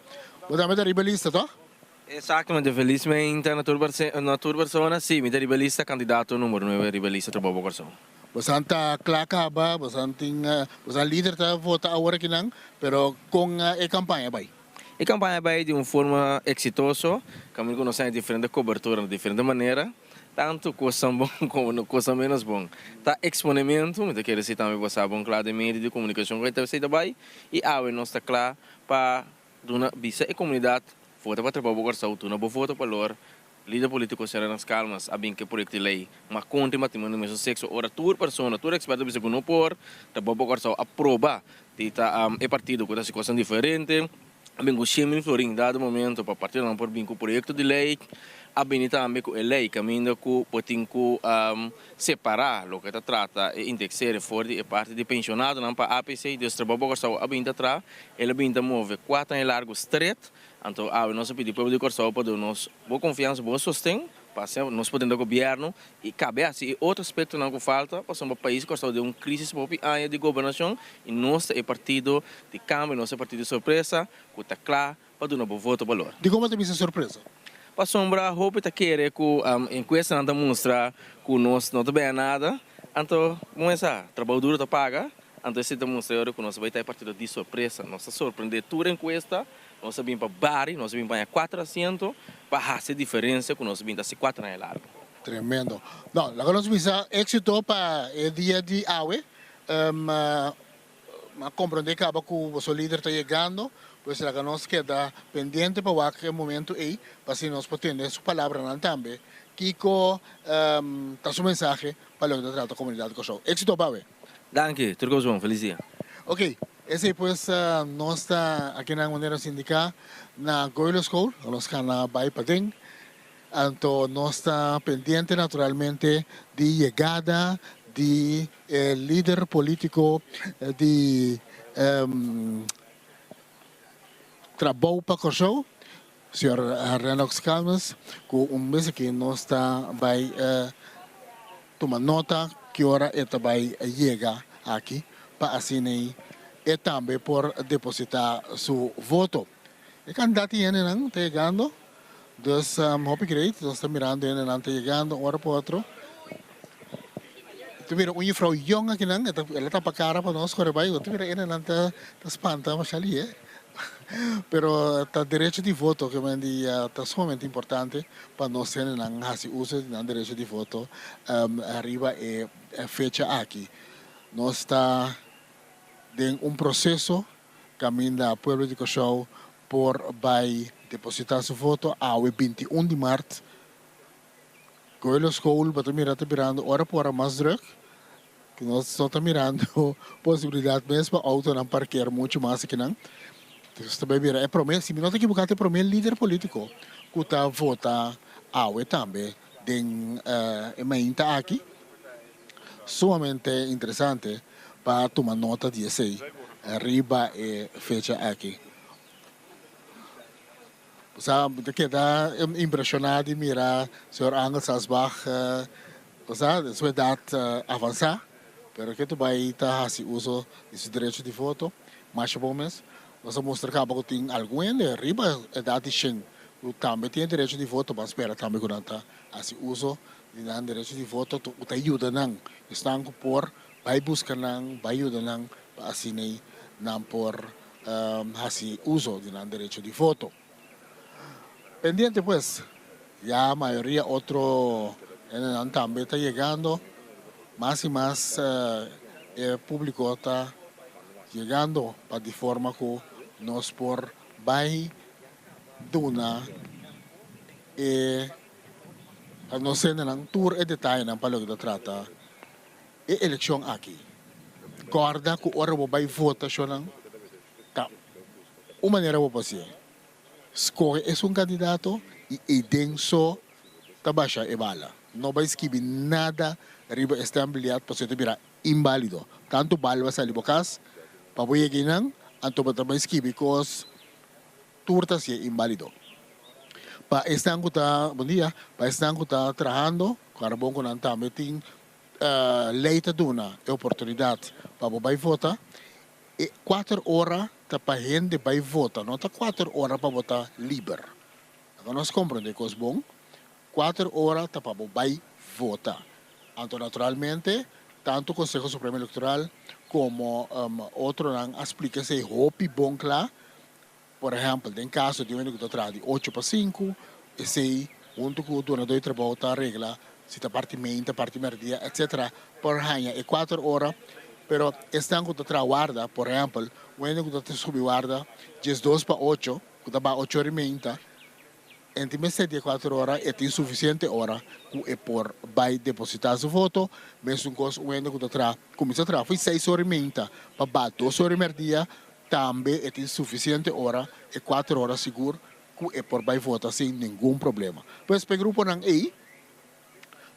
Bo tambe ta riba e lista, toch? Exactamente, felizmente na tur na tur persona, si, mi ta riba e lista, candidato numero nuebe riba e lista Trabou pa Corsou. Bosan ta kla kaba, bosan tin, bosan lider ta vota awor akinan, pero kon e kampaña bai? E kampaña bai di un forma eksitoso, kaminda ku nos haña diferente kobertura na diferente manera, tantu kosnan bon komo kosnan ménos bon. Ta eksponementu, mi ta kere si tambe bo sa bon kla den medio di komunikashon ku esei ta bai, i awe nos ta kla pa duna bisa e komunidat vota pa Trabou pa Kòrsou, duna bo voto pa lor Lider politico Sra. Nas Calmas a bin cu e proyecto di ley mas contra e matrimonio di mesun sexo ora tur persona, tur experto a bisa cu no por, ta Bobo Corsou a proba di ta e partido cu ta haci cosnan diferente, a bin cu 100.000 florin dado momento pa partidonan por bin cu proyecto di ley, a bini tambe cu e ley caminda cu bo tin cu separa loke ta trata e indexeren for di e parti di pensionadonan pa APC, dus ta Bobo Corsou a bin ta traha, el a bin ta move cuatro aña largo stret. Anto awe nos a pidi pueblo di Kòrsou pa duna nos bo konfiansa, bo sosten pa asina nos por drenta gobièrnu i kabe hasi e otro aspektonan ku falta pasobra pais Kòrsou den un krisis pa hopi aña di gobernashon i nos ta e partido di kambio, nos ta e partido di sorpresa ku ta kla pa duna bo voto balor. Dikon bo ta bisa sorpresa? Pasobra hopi ta kere ku enkuestanan ta mustra ku nos no ta bea nada, anto bo mester sa trabou duro ta paga, anto esei ta mustra e ora ku nos a bai ta e partido di sorpresa, nos ta sorprende tur enkuesta. Nos a bin pa bari, nos a bin paña cuater asiento pa haci diferencia cu nos a bin ta haci cuater aña largo. Tremendo. No, laga nos bisa éxito pa e dia di awe. Mi a comprende caba cu boso lider ta yegando. Pues laga nos keda pendiente pa wak e momento ei pa asina nos por tende su palabranan tambe kiko ta su mensahe pa loke ta trata komunidat Kòrsou. Éksito Bawe! Danki, tur kos bon, felis dia. Ok, esei pues nos ta akinan manera nos indiká na Goilo School, nos kana bai paden, anto nos ta pendiente naturalmente di yegada di e lider polítiko di Trabou pa Kòrsou, señor Rennox Calmes, ku un bes aki nos ta bai tuma nota ki ora e ta bai yega aki pa asina e tambe por depositá su voto. E kandidat di hendenan ta yegando, dus hopi great, nos ta mirando hendenan ta yegando un ora pa otro. Ta mira un jufrou yong akinan, el a tapa kara pa nos kore bai, bo ta mira hendenan ta spanta masha lihe. Pero ta derecho di voto ke men di ta sumamente importante pa nos hendenan hasi uso di nan derecho di voto riba e fecha aki. Nos ta den un proseso kaminda pueblo di Kòrsou por bai depositá su voto awe 21 di mart. Goilo School bo ta mira ta birando ora por ora mas druk. Nos no ta mirando posibilidad mes pa autonan parkeer mucho mas akinan. Nos ta bay mira e prome, si mi no ta ekiboca ta e prome lider politico cu ta vota awe tambe den e mainta aki. Sumamente interesante pa tuma nota di esey riba e fecha aki. Bo sa, mi ta keda impresioná di mira señor Angel Sasbach, bo sa, den su edat avansá, pero ke tur bai ta hasi uso di su derecho di voto. Masha bon mes. Nos a mustra kaba ku tin algun hende riba edat di shen ku tambe tin e derecho di voto. Ban spera tambe ku nan ta hasi uso di nan derecho di voto ku ta yuda nan. Esnan ku por bai buska nan, bai yuda nan pa asina nan por hasi uso di nan derecho di voto. Pendiente pues, ya mayoria otro hendenan tambe ta yegando, mas y mas e publico ta yegando pa di forma cu nos por bay duna e nos hendenan tur e detayenan pa loke ta trata E elekshon aki. Kòrda ku ora bo bai vota shonnan ta un manera bo por hasié. Skohe esun kandidato i eiden so ta basha e bala. No bai skibi nada riba e stembiljet pasobra e ta bira inbálido. Tantu bal ba sali bo kas pa bo yega einan anto bo ta bai skibi kos tur ta hasié inbálido. Pa esnan ku ta, bon dia, pa esnan ku ta trahando, kòrda bon ku nan tambe tin Ley ta duna e oportunidad pa bo bay vota, e cuater ora ta pa hende bay vota, no ta cuater ora pa bo ta liber. Laga nos comprende cos bon, cuater ora ta pa bo bay vota. Anto naturalmente tanto Conseho Supremo Electoral como otronan a splica esey hopi bon cla. Por ehèmpel, den kaso di un hende ku ta traha di ocho pa sinku, esei huntu ku dunadó di trabou ta regla si ta parti meinta, parti mèrdia, etcetera, por haña e kuater ora. Pero esnan ku ta traha warda, por ehèmpel, un hende ku ta subi warda diesdos pa ocho, ku ta baha ocho ora i meinta, en tin mester di e kuater ora, e tin sufisiente ora ku e por bai depositá su voto. Mesun kos un hende ku ta traha, kuminsá traha for seis ora i meinta pa baha dos ora i mèrdia, Tambe e tin sufisiente ora, e kuater ora sigur, ku e por bai vota sin ningun problema. Pues pa e gruponan ei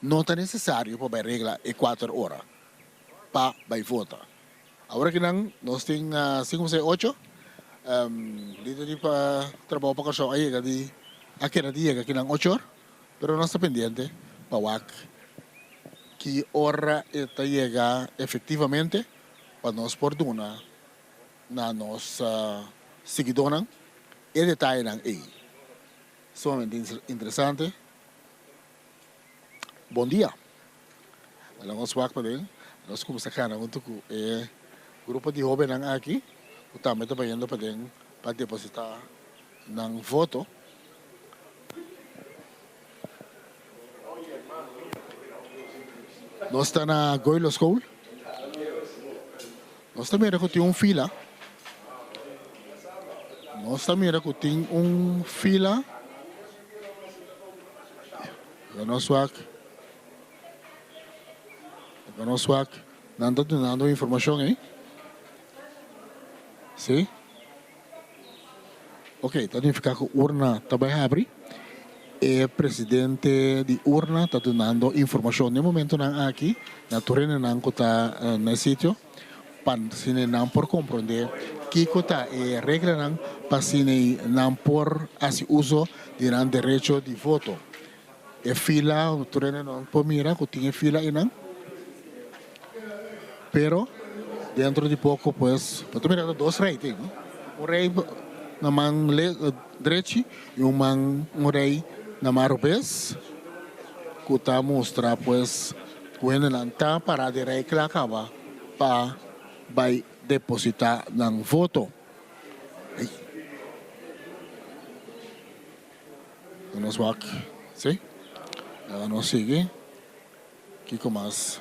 no ta nesesario pa bai regla e kuater ora pa bai vota. Awor akinan nos tin sinku seis ocho lider di Trabou pa Kòrsou a yega di a keda di yega akinan ocho or, pero nos ta pendiente pa wak ki ora e ta yega efektivamente pa nos por duna na nos siguidónan e detayenan ei. Sumamente interesante. Bon dia. Laga nos wak paden. Nos kuminsá kana huntu ku e grupo di hóbennan aki ku tambe ta bayendo paden pa depositá nan voto. Nos ta na Goilo School. Nos ta mira ku tin un fila. Nos ta mira ku tin un fila. Laga nos wak. Laga nos wak. Nan ta dunando informashon ei. Si. Ok, ta nifiká ku urna ta bai habri. E presidente di urna ta dunando informashon den momentonan aki na tur hendenan ku ta na e sitio pa asina nan por komprondé kiko ta e reglanan pa asina nan por hasi uso di nan derecho di voto. E fila, tur hende no por mira ku tin e fila einan, pero dentro di poko pues bo ta mira ta dos rei tin, un rei na man drechi i un man un rei na man robes ku ta mustra pues ku hendenan ta para den rei kla kaba pa bai deposita nan voto. Nos wak, si. Laga nos sigui. Kiko mas?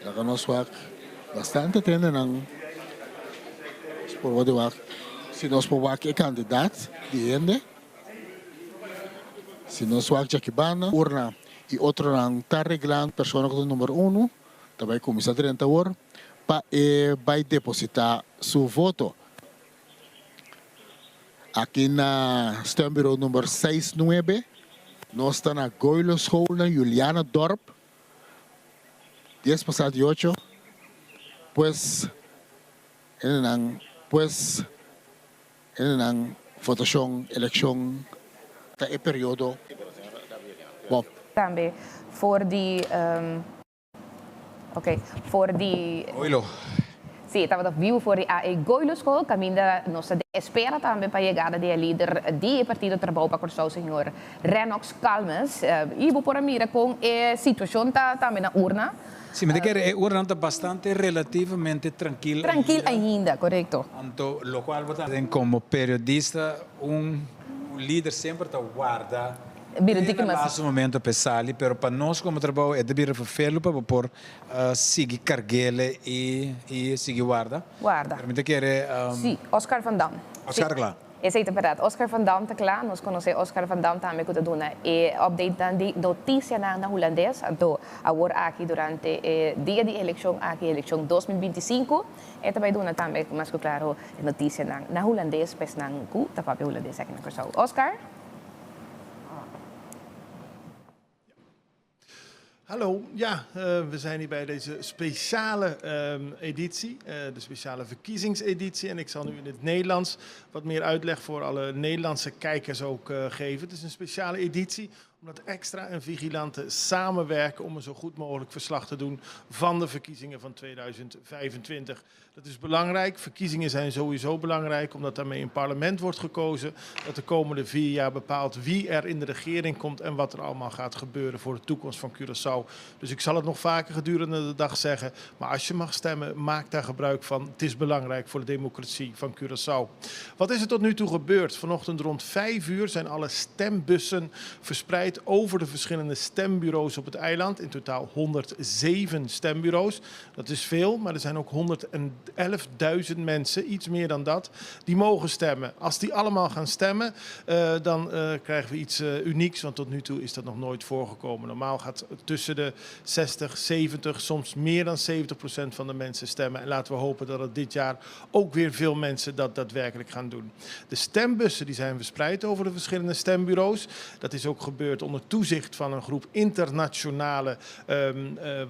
Laga nos wak. Bastante tendenan nos por wòrdu wak. Si nos por wak e kantidat di hende. Si nos wak djaki banda, urna i otronan ta reglando persona ku ta number uno. Ta bai kuminsá drenta awor pa e bai depositá su voto. Aki na stembureau number seis nuebe nos ta na Goiloschool na Julianadorp, dies pasá di ocho, pues hendenan pues hendenan votashon elekshon ta e periodo. Bon. Tambe for di Ok, for di. Goilo. Sí, tabata vivo for di AE Goilo School, caminda nos ta den espera tambe pa yegada di e lider di e partido Trabou pa Kòrsou, señor Rennox Calmes. Y bo por a mira con e situacion ta tambe na urna. Sí, mi ta kere e urnanan ta bastante relativamente trankil ainda. Trankil ainda, corecto. Anto locual bo ta. Como periodista un lider semper ta warda Bira diki Na mas. laatste momento p'e sali, pero pa nos como trabou e ta bira vervelu pa bo por sigui carguele y y sigui warda. Warda. Pero mi ta kere. Sí, Oscar van Dam. Oscar ta cla. Esey ta berdad. Oscar van Dam ta cla. Nos conoce Oscar van Dam tambe cu ta duna e updatenan di noticianan na Hulandes. Anto awor aki durante e dia di eleccion aki, eleccion 2025, e ta bay duna tambe mas cu claro e noticianan na Hulandes pa esnan cu ta papia Hulandes aki na Curaçao. Oscar? Hallo, ja, we zijn hier bij deze speciale editie, de speciale verkiezingseditie. En ik zal nu in het Nederlands wat meer uitleg voor alle Nederlandse kijkers ook geven. Het is een speciale editie omdat Extra en Vigilante samenwerken om een zo goed mogelijk verslag te doen van de verkiezingen van 2025. Dat is belangrijk. Verkiezingen zijn sowieso belangrijk, omdat daarmee een parlement wordt gekozen dat de komende vier jaar bepaalt wie er in de regering komt en wat er allemaal gaat gebeuren voor de toekomst van Curaçao. Dus ik zal het nog vaker gedurende de dag zeggen, maar als je mag stemmen, maak daar gebruik van. Het is belangrijk voor de democratie van Curaçao. Wat is er tot nu toe gebeurd? Vanochtend rond vijf uur zijn alle stembussen verspreid over de verschillende stembureaus op het eiland. In totaal 107 stembureaus. Dat is veel, maar er zijn ook 111.000 mensen, iets meer dan dat, die mogen stemmen. Als die allemaal gaan stemmen, dan krijgen we iets unieks, want tot nu toe is dat nog nooit voorgekomen. Normaal gaat tussen de 60, 70, soms meer dan 70% van de mensen stemmen. En laten we hopen dat het dit jaar ook weer veel mensen dat daadwerkelijk gaan doen. De stembussen die zijn verspreid over de verschillende stembureaus. Dat is ook gebeurd onder toezicht van een groep internationale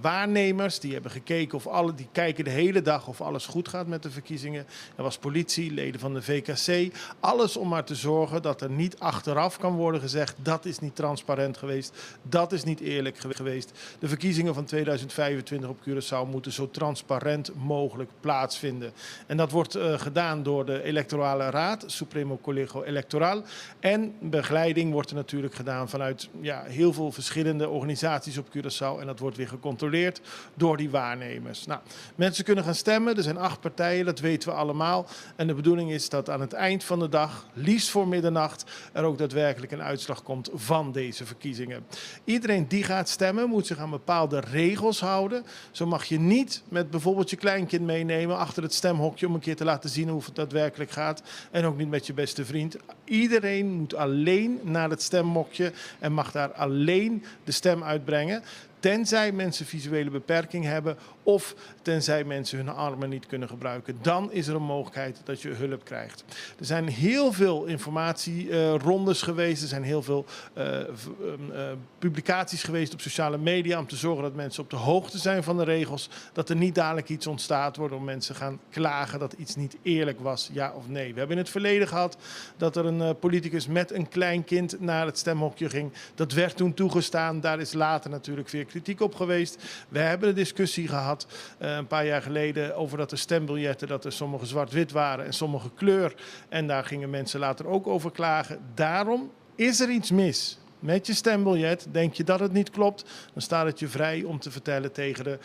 waarnemers. Die hebben gekeken of alle, die kijken de hele dag of alles goed gaat met de verkiezingen. Er was politie, leden van de VKC. Alles om maar te zorgen dat er niet achteraf kan worden gezegd dat is niet transparant geweest, dat is niet eerlijk geweest. De verkiezingen van 2025 op Curaçao moeten zo transparant mogelijk plaatsvinden. En dat wordt gedaan door de Electorale Raad, Supremo Colegio Electoral. En begeleiding wordt er natuurlijk gedaan vanuit uit ja, heel veel verschillende organisaties op Curaçao. En dat wordt weer gecontroleerd door die waarnemers. Nou, mensen kunnen gaan stemmen. Er zijn acht partijen, dat weten we allemaal. En de bedoeling is dat aan het eind van de dag, liefst voor middernacht, er ook daadwerkelijk een uitslag komt van deze verkiezingen. Iedereen die gaat stemmen moet zich aan bepaalde regels houden. Zo mag je niet met bijvoorbeeld je kleinkind meenemen achter het stemhokje om een keer te laten zien hoe het daadwerkelijk gaat. En ook niet met je beste vriend. Iedereen moet alleen naar het stemhokje en mag daar alleen de stem uitbrengen. Tenzij mensen visuele beperking hebben of tenzij mensen hun armen niet kunnen gebruiken. Dan is er een mogelijkheid dat je hulp krijgt. Er zijn heel veel informatierondes geweest. Er zijn heel veel publicaties geweest op sociale media om te zorgen dat mensen op de hoogte zijn van de regels. Dat er niet dadelijk iets ontstaat waardoor mensen gaan klagen dat iets niet eerlijk was, ja of nee. We hebben in het verleden gehad dat er een politicus met een klein kind naar het stemhokje ging. Dat werd toen toegestaan. Daar is later natuurlijk weer kritiek op geweest. We hebben een discussie gehad een paar jaar geleden over dat de stembiljetten, dat er sommige zwart-wit waren en sommige kleur. En daar gingen mensen later ook over klagen. Daarom is er iets mis met je stembiljet, denk je dat het niet klopt, dan staat het je vrij om te vertellen tegen de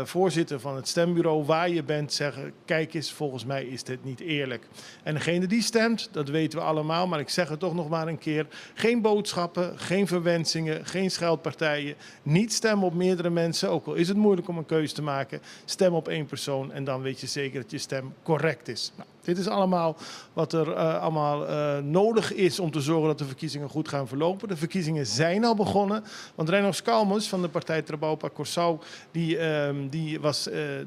voorzitter van het stembureau waar je bent, zeggen, kijk eens, volgens mij is dit niet eerlijk. En degene die stemt, dat weten we allemaal, maar ik zeg het toch nog maar een keer, geen boodschappen, geen verwensingen, geen scheldpartijen, niet stemmen op meerdere mensen, ook al is het moeilijk om een keuze te maken, stem op één persoon en dan weet je zeker dat je stem correct is. Nou, dit is allemaal wat er allemaal nodig is om te zorgen dat de verkiezingen goed gaan verlopen. De verkiezingen zijn al begonnen. Want Renno Skalmers van de partij Trabou pa Kòrsou, die was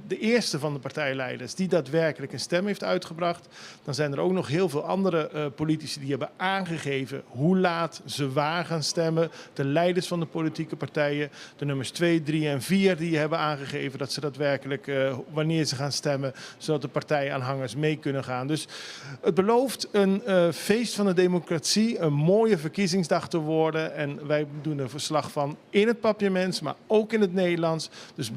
de eerste van de partijleiders die daadwerkelijk een stem heeft uitgebracht. Dan zijn er ook nog heel veel andere politici die hebben aangegeven hoe laat ze waar gaan stemmen. De leiders van de politieke partijen, de nummers 2, 3 en 4, die hebben aangegeven dat ze daadwerkelijk wanneer ze gaan stemmen, zodat de partijaanhangers mee kunnen gaan. Dus het belooft een feest van de democratie, een mooie verkiezingsdag te worden. En wij doen er verslag van in het Papiaments, maar ook in het Nederlands. Dus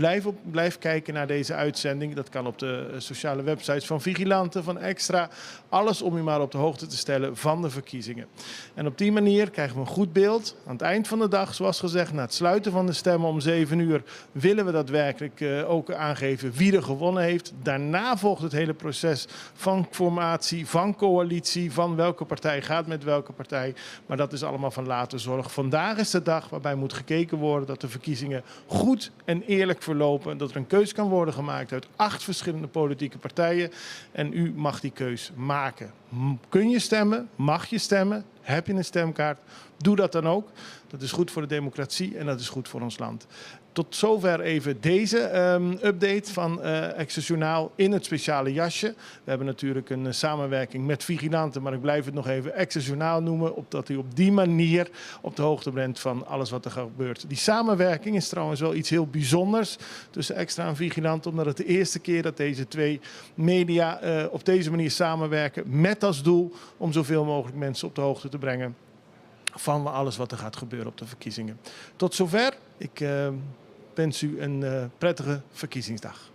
blijf kijken naar deze uitzending. Dat kan op de sociale websites van Vigilante, van Extra. Alles om u maar op de hoogte te stellen van de verkiezingen. En op die manier krijgen we een goed beeld. Aan het eind van de dag, zoals gezegd, na het sluiten van de stemmen om 7 uur, willen we daadwerkelijk ook aangeven wie er gewonnen heeft. Daarna volgt het hele proces van formatie, van coalitie, van welke partij gaat met welke partij. Maar dat is allemaal van later zorg. Vandaag is de dag waarbij moet gekeken worden dat de verkiezingen goed en eerlijk verlopen. Dat er een keus kan worden gemaakt uit 8 verschillende politieke partijen. En u mag die keus maken. Kun je stemmen? Mag je stemmen? Heb je een stemkaart? Doe dat dan ook. Dat is goed voor de democratie en dat is goed voor ons land. Tot zover even deze update van Extra Journaal in het speciale jasje. We hebben natuurlijk een samenwerking met Vigilante, maar ik blijf het nog even Extra Journaal noemen, opdat u op die manier op de hoogte bent van alles wat er gebeurt. Die samenwerking is trouwens wel iets heel bijzonders tussen Extra en Vigilante, omdat het de eerste keer dat deze twee media op deze manier samenwerken, met als doel om zoveel mogelijk mensen op de hoogte te brengen van alles wat er gaat gebeuren op de verkiezingen. Tot zover. Ik wens u een prettige verkiezingsdag.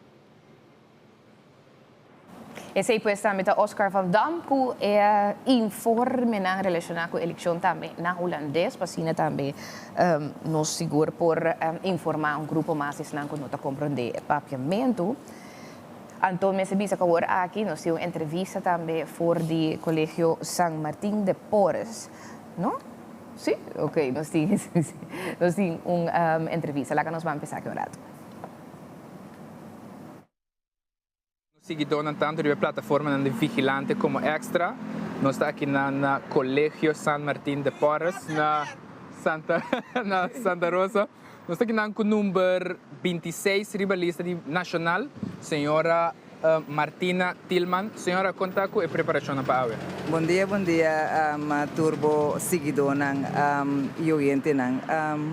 Esei pues tambe ta Oscar van Dam ku e informenan relashoná ku elekshon tambe na hulandes, pa asina tambe nos sigur por informá un grupo mas esnan ku no ta komprondé e papiamentu. Anto mester bisa ku awor aki nos tin un entrevista tambe for di Kolegio San Martin de Porres, no? Sí? Ok, nos tin nos tin un entrevista. Laga nos ban empezá aki un rato. Nos siguidónan tantu riba e plataformanan di Vigilante komo Extra. Nos ta aki na na Colegio San Martin de Porres na Santa na Santa Rosa. Nos ta aki nan ku number 26 riba lista di nashonal, señora Martina Tilman. Señora, kon ta ku e preparashonnan pa awe? Bon dia, bon dia tur bo siguidónan i oyentenan.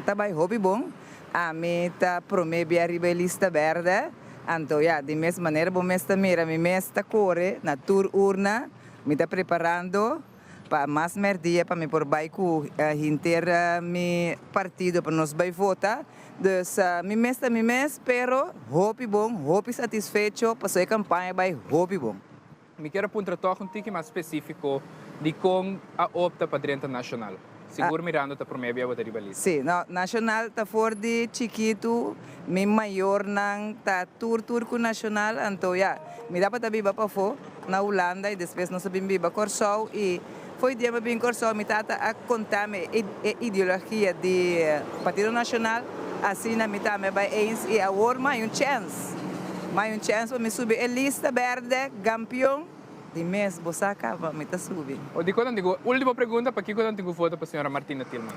Ta bai hopi bon. Ami ta promé bia riba e lista bèrdè. Anto ya, di mes manera bo mes ta mira, mi mes ta kore na tur urna. Mi ta preparando pa mas mèrdia pa mi por bai ku hinter mi partido pa nos bai vota. Dus mi mes ta mi mes, pero hopi bon, hopi satisfecho pasobra e kampaña bai hopi bon. Mi kier a puntra tòg un tiki mas spesífiko dikon a opta pa drenta nashonal. Sigur mirando ta promé bia bo ta riba lista. Sí, no, Nashonal ta for di chikitu, mi mayornan ta tur tur ku Nashonal, anto ya, mi tabata biba pafó na Hulanda i despues nos a bin biba Kòrsou i fo'i dia mi a bin Kòrsou mi tata a konta mi e ideologia di Partido Nashonal, asina mi tambe a bai eens i awor mi hay un chèns, mi hay un chèns pa mi subi e lista bèrdè, gampion. Di mes bo sa caba mi ta subi. O dikon nan tin ku, ultimo pregunta, pakiko nan tin ku vota pa señora Martina Thielman?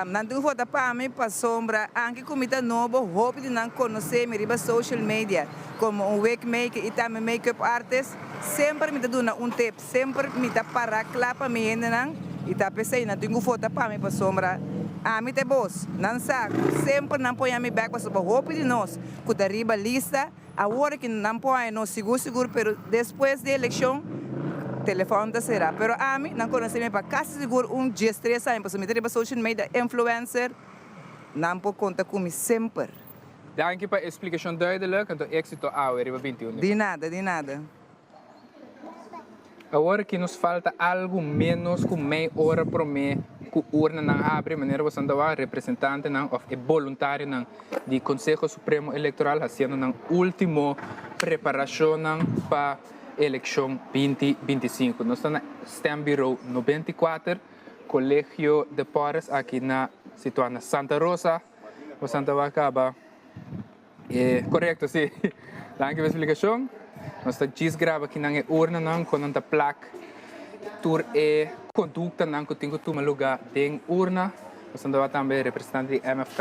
Nan tin ku vota pa mi pasobra anke ku mi ta nobo hopi di nan konosé mi riba social media komo un wig maker i tambe make up artist. Semper mi ta duna un tip, semper mi ta para kla pa mi hendenan i ta p'esei nan tin ku vota pa mi pasobra ami ta e bos. Nan sa ku semper nan poña mi bèk pasobra hopi di nos ku ta riba lista Awor ki nan por haña nos sigur sigur pero despues di eleccion telefon ta cera. Pero ami nan conoce mi pa casi sigur un diestres aña pasobra mi ta riba social media influencer nan por conta cu mi semper. Danki pa e splicacion duidelijk, anto exito awe riba 21 di Di nada, di nada. Awor ki nos falta algu ménos ku mei ora promé ku urnanan habri, manera boso ta wak, representantenan òf e boluntarionan di Konseho Supremo Elektoral hasiendo nan último preparashonnan pa elekshon binti 25. Nos ta na Stembureau 94, Kolegio de Porres aki na situá na Santa Rosa. Boso ta wak kaba. E korekto, si. Danki pa e splikashon. Nos ta djis graba kinan e urnanan kon nan ta plak tur e konduktanan ku tin ku tuma lugá den urna. Nos ta wak tambe representante di MFK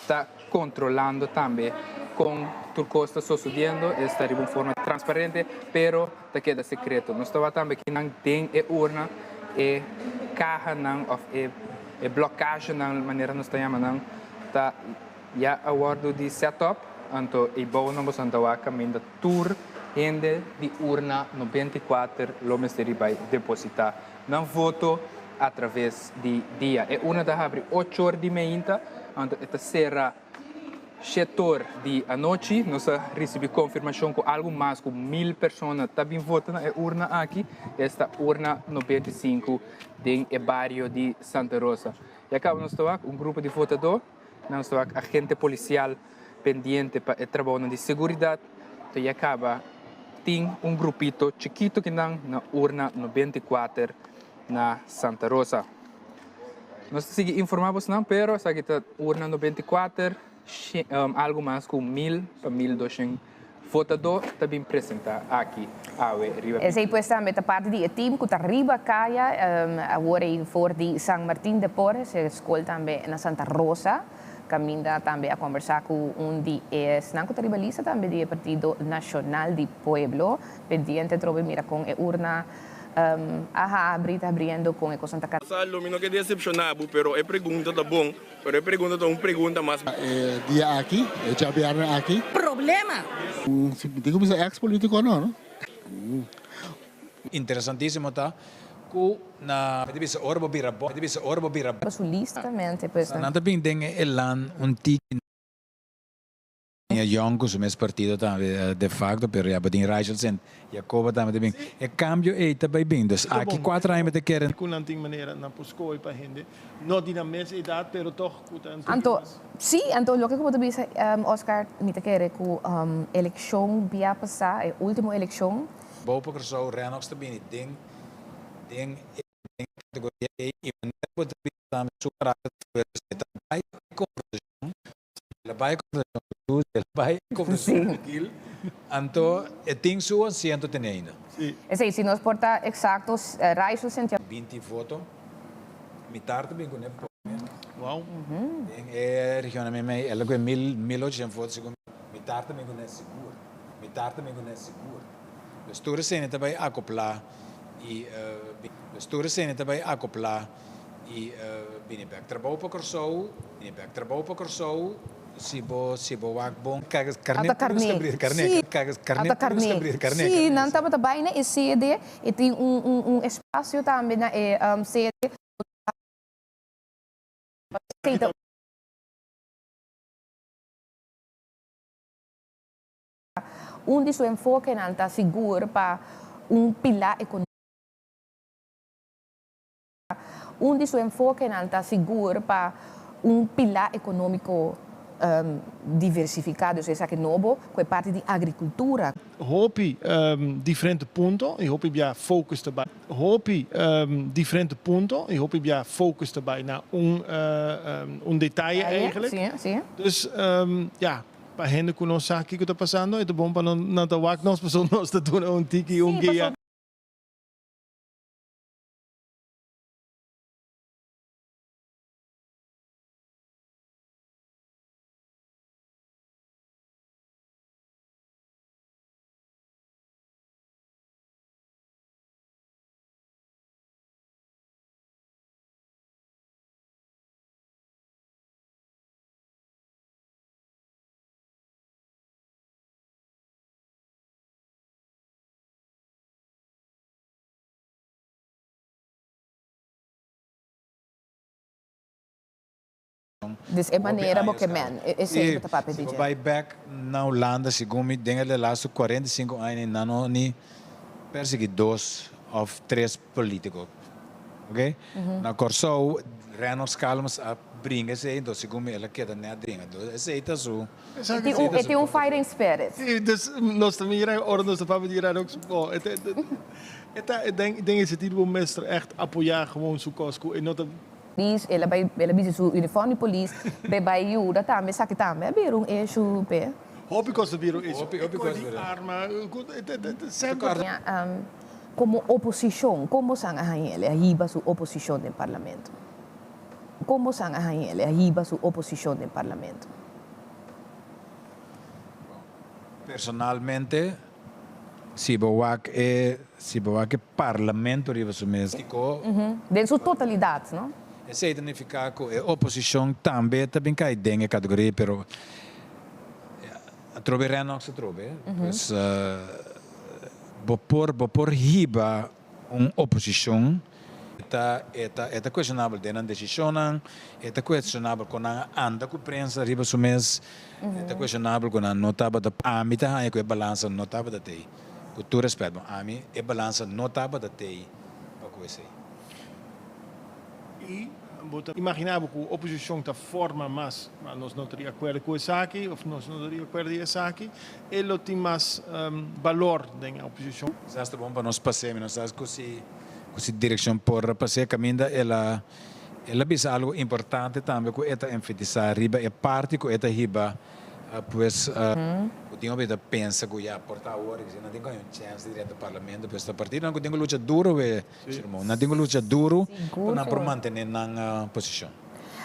ta kontrolando tambe kon tur kos ta sosodiendo. E sta riba un forma transparente, pero ta keda sekreto. Nos ta wak tambe kinan den e urna e kahanan òf e blòkashenan manera nos ta yama nan ta. Ya a wòrdu di set up, anto e bounan boso ta wak kaminda tur hende di urna 94 lo mester di bai depositá nan voto atraves di dia. E urna ta habri ocho or di meinta, anto e ta sera shete or di anochi. Nos a risibí konfirmashon ku algu mas ku mil persona ta bin vota na e urna aki, esta urna 95 den e bario di Santa Rosa. Ya kaba nos ta wak un grupo di votadó. Nan ta wak agente polisial pendiente pa e trabounan di seguridat. Ta ya kaba tin un grupito chikito kinan na urna 94 na Santa Rosa. Nos ta sigui informa bosnan pero esaki ta urna 94, algu mas ku mil pa 1200 votadó ta bin presentá aki awe riba Esei pues tambe ta parti di e team ku ta riba kaya awor ei for di San Martin de Porres, e skol tambe na Santa Rosa, kaminda tambe a kombersá ku un di esnan ku ta riba lista tambe di e Partido Nashonal di Pueblo. Pendiente trobe mira kon e urna a habri, ta habriendo, kon e kosnan ta kana. Sa lo mi no ke desepshoná bo, pero e pregunta ta bon. Pero e pregunta ta un pregunta mas. E dia aki, e djabièrnè aki. Problema. Si tin ku bisa ex politico no, no? Interesantisimo ta ku na. Mi ta bisa ora bo bira bo, mi ta bisa ora bo bira. Pa su listamente pues. Nan ta bin den e elan un tiki. Nia Young cu su mes partido tambe de facto, pero ya bo tin Rachel Sint Jacoba tambe ta bin. E cambio ey ta bay bin. Dus aki cuatro aña mi ta kere. Cu nan tin manera nan por scohe pa hende no di nan mes edad pero toch cu ta un tiki Anto, mas. sí, anto loke cu bo ta bisa, Oscar, mi ta kere cu eleccion bia pasa, e ultimo eleccion, Bou pa Curaçao Rennox ta bini den den e categoria ey y manera bo ta bisa tambe su karakter ta fuerte e ta bay e confrontacion El a bai konversashon ku Suzy, el a bai konversashon ku Gil, anto e tin su asiento tene ainda. Esei, si nos por ta eksakto, Raizo Sentiago. 20 voto, mitar ta bin kuné por lo menos. Den e regionnan meimei el a kue mil, 1800 voto segun mi, mitar ta bin kuné sigur, mitar ta bin kuné sigur. Dus tur esei ta bai akoplá i dus tur esei ta bai akoplá. I bini bek trabou pa Kòrsou, bini bek trabou pa Kòrsou, si bo si bo wak bon karné Ata karné, karné sí, karné ata karné, karné sí, nan tabata bai na e sede, e tin un un un espasio tambe na e sede. Un di su enfokenan ta sigur pa un pilá ekonómiko. Un di su enfokenan ta sigur pa un pilá ekonómiko diversifiká, dus esaki nobo ku e parti di agrikultura. Hopi diferente punto y hopi bia focus ta bay hopi diferente punto y hopi bia focus ta bay na un un detaye eigenlijk. Dus ya pa hende cu no sa kico ta pasando e ta bon pa nan ta wak nos pasobra nos ta duna un tiki un guia. Dus e manera bo ke men, esei bo ta papia di Si bo dje. bai bek na Hulanda, segun mi, den e laatste 45 aña nan no ni persegui dos of tres politico. Ok? Na Kòrsou, Rennox Calmes a bringa esei, enton segun mi el a keda net bringa. Enton esei ta su. E tin un, e tin un fighting spirit. Sí, dus nos ta mira ora nos ta papia di Rennox, bo, e ta, e ta den e sentido bo mester echt apoya gewoon su kos ku e no ta. Polis, el a bai, el a bisti su uniform di polis p'e bai yuda tambe, esaki tambe a bira un issue p'e. Hopi kos a bira un issue. Hopi, hopi kos a bira. E kos di arma, ku e semper. Komo oposishon, kon bosan a haña el a hiba su oposishon den parlamento? Kon bosan a haña el a hiba su oposishon den parlamento? Personalmente, si bo wak e, si bo wak e parlamento riba su mes, kiko. Den su totalidat, no? Esei ta nifiká ku e oposishon tambe ta bin kai den e kategoria, pero atrobe Rennox atrobe, pues bo por, bo por hiba un oposishon, e ta, e ta, e ta kuestionabel den nan desishonnan, e ta kuestionabel kon nan a anda ku prensa riba su mes, e ta kuestionabel ku nan no tabata, ami ta haña ku e balansa no tabata tei, ku tur respèt, bon ami e balansa no tabata tei pa ku esei. I bo ta imaginá bo ku oposishon ta forma mas, ma nos no ta di akuerdo ku esaki òf nos no ta di akuerdo di esaki, e lo tin mas balor den e oposishon. Kisas ta bon pa nos pas'é, mi no sa ku si ku si direkshon por pas'é kaminda el a el a bisa algu importante tambe ku e ta enfatisá riba e parti ku e ta hiba pues ku tin hopi ta pensa ku ya por ta awor i nan tin ku haña un chèns di drenta parlamento pues ta partidonan ku tin ku lucha duru we Sermon. Nan tin ku lucha duru pa nan por mantené nan posishon.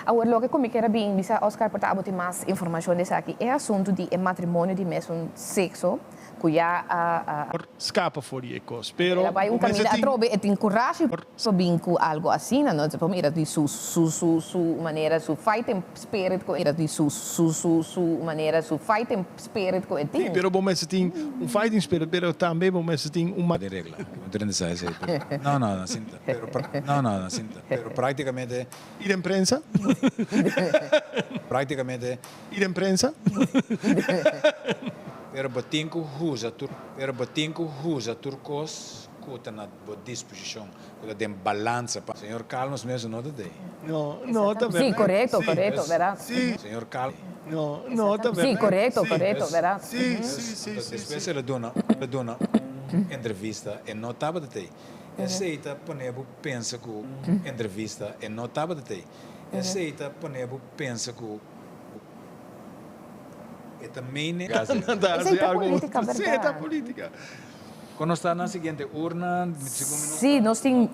Awor, loke ku mi kier a bin bisa Oscar, por ta abo tin mas informashon di esaki, e asuntu di e matrimonio di mesun sekso ku ya a. Por skapa for di e kos, pero El a bai un kaminda atrobe, e tin kurashi pa bin ku algu asina, no? Por mira di su su su su manera, su fighting spirit ku e di su su su su manera, su fighting spirit ku e tin. Sí, pero bo mester tin un fighting spirit, pero tambe bo mester tin un. Den regla. Bo ta rende sa esei, pero no, no, no, sinta. Pero no, no, no, sinta. Pero prácticamente. I den prensa? Prácticamente. I den prensa? Pero bo tin ku usa tur, pero bo tin ku usa tur kos ku ta na bo disposishon, ku ta den balansa pa. Señor Calmes mes no ta dei. No, no ta berdad. Sí, corecto, corecto, berdad. Sí. Señor Calmes. No, no ta berdad. Sí, corecto, corecto, berdad. Sí, sí, sí, sí. Despues el a duna, el a duna un entrevista, e no tabata tei. Esei ta pone bo pensa ku entrevista, e no tabata tei. Esei ta pone bo pensa ku e ta mene. Esei ta politica, berdad. Sí, e ta politica. Kon nos ta na siguiente urna? Segun mi nos Sí, nos tin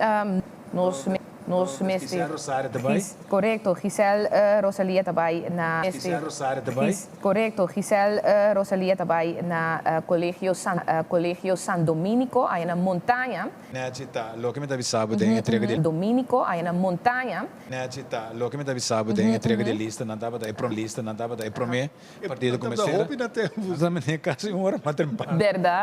nos nos mester. Giselle Rosario ta bai? Korekto, Giselle Rosalia ta bai na. Giselle Rosario ta bai? Korekto, Giselle Rosalia ta bai na Colegio San Colegio San Dominico aya na Montaña. Nechi ta loke mi ta bisa bo den entrega di. Dominico aya na Montaña. Nechi ta loke mi ta bisa bo den entrega di lista nan tabata e lista nan tabata e prome partido ku mester. Hopi na tempu. Nan ta mene kasi un ora mas temprano. Berdad.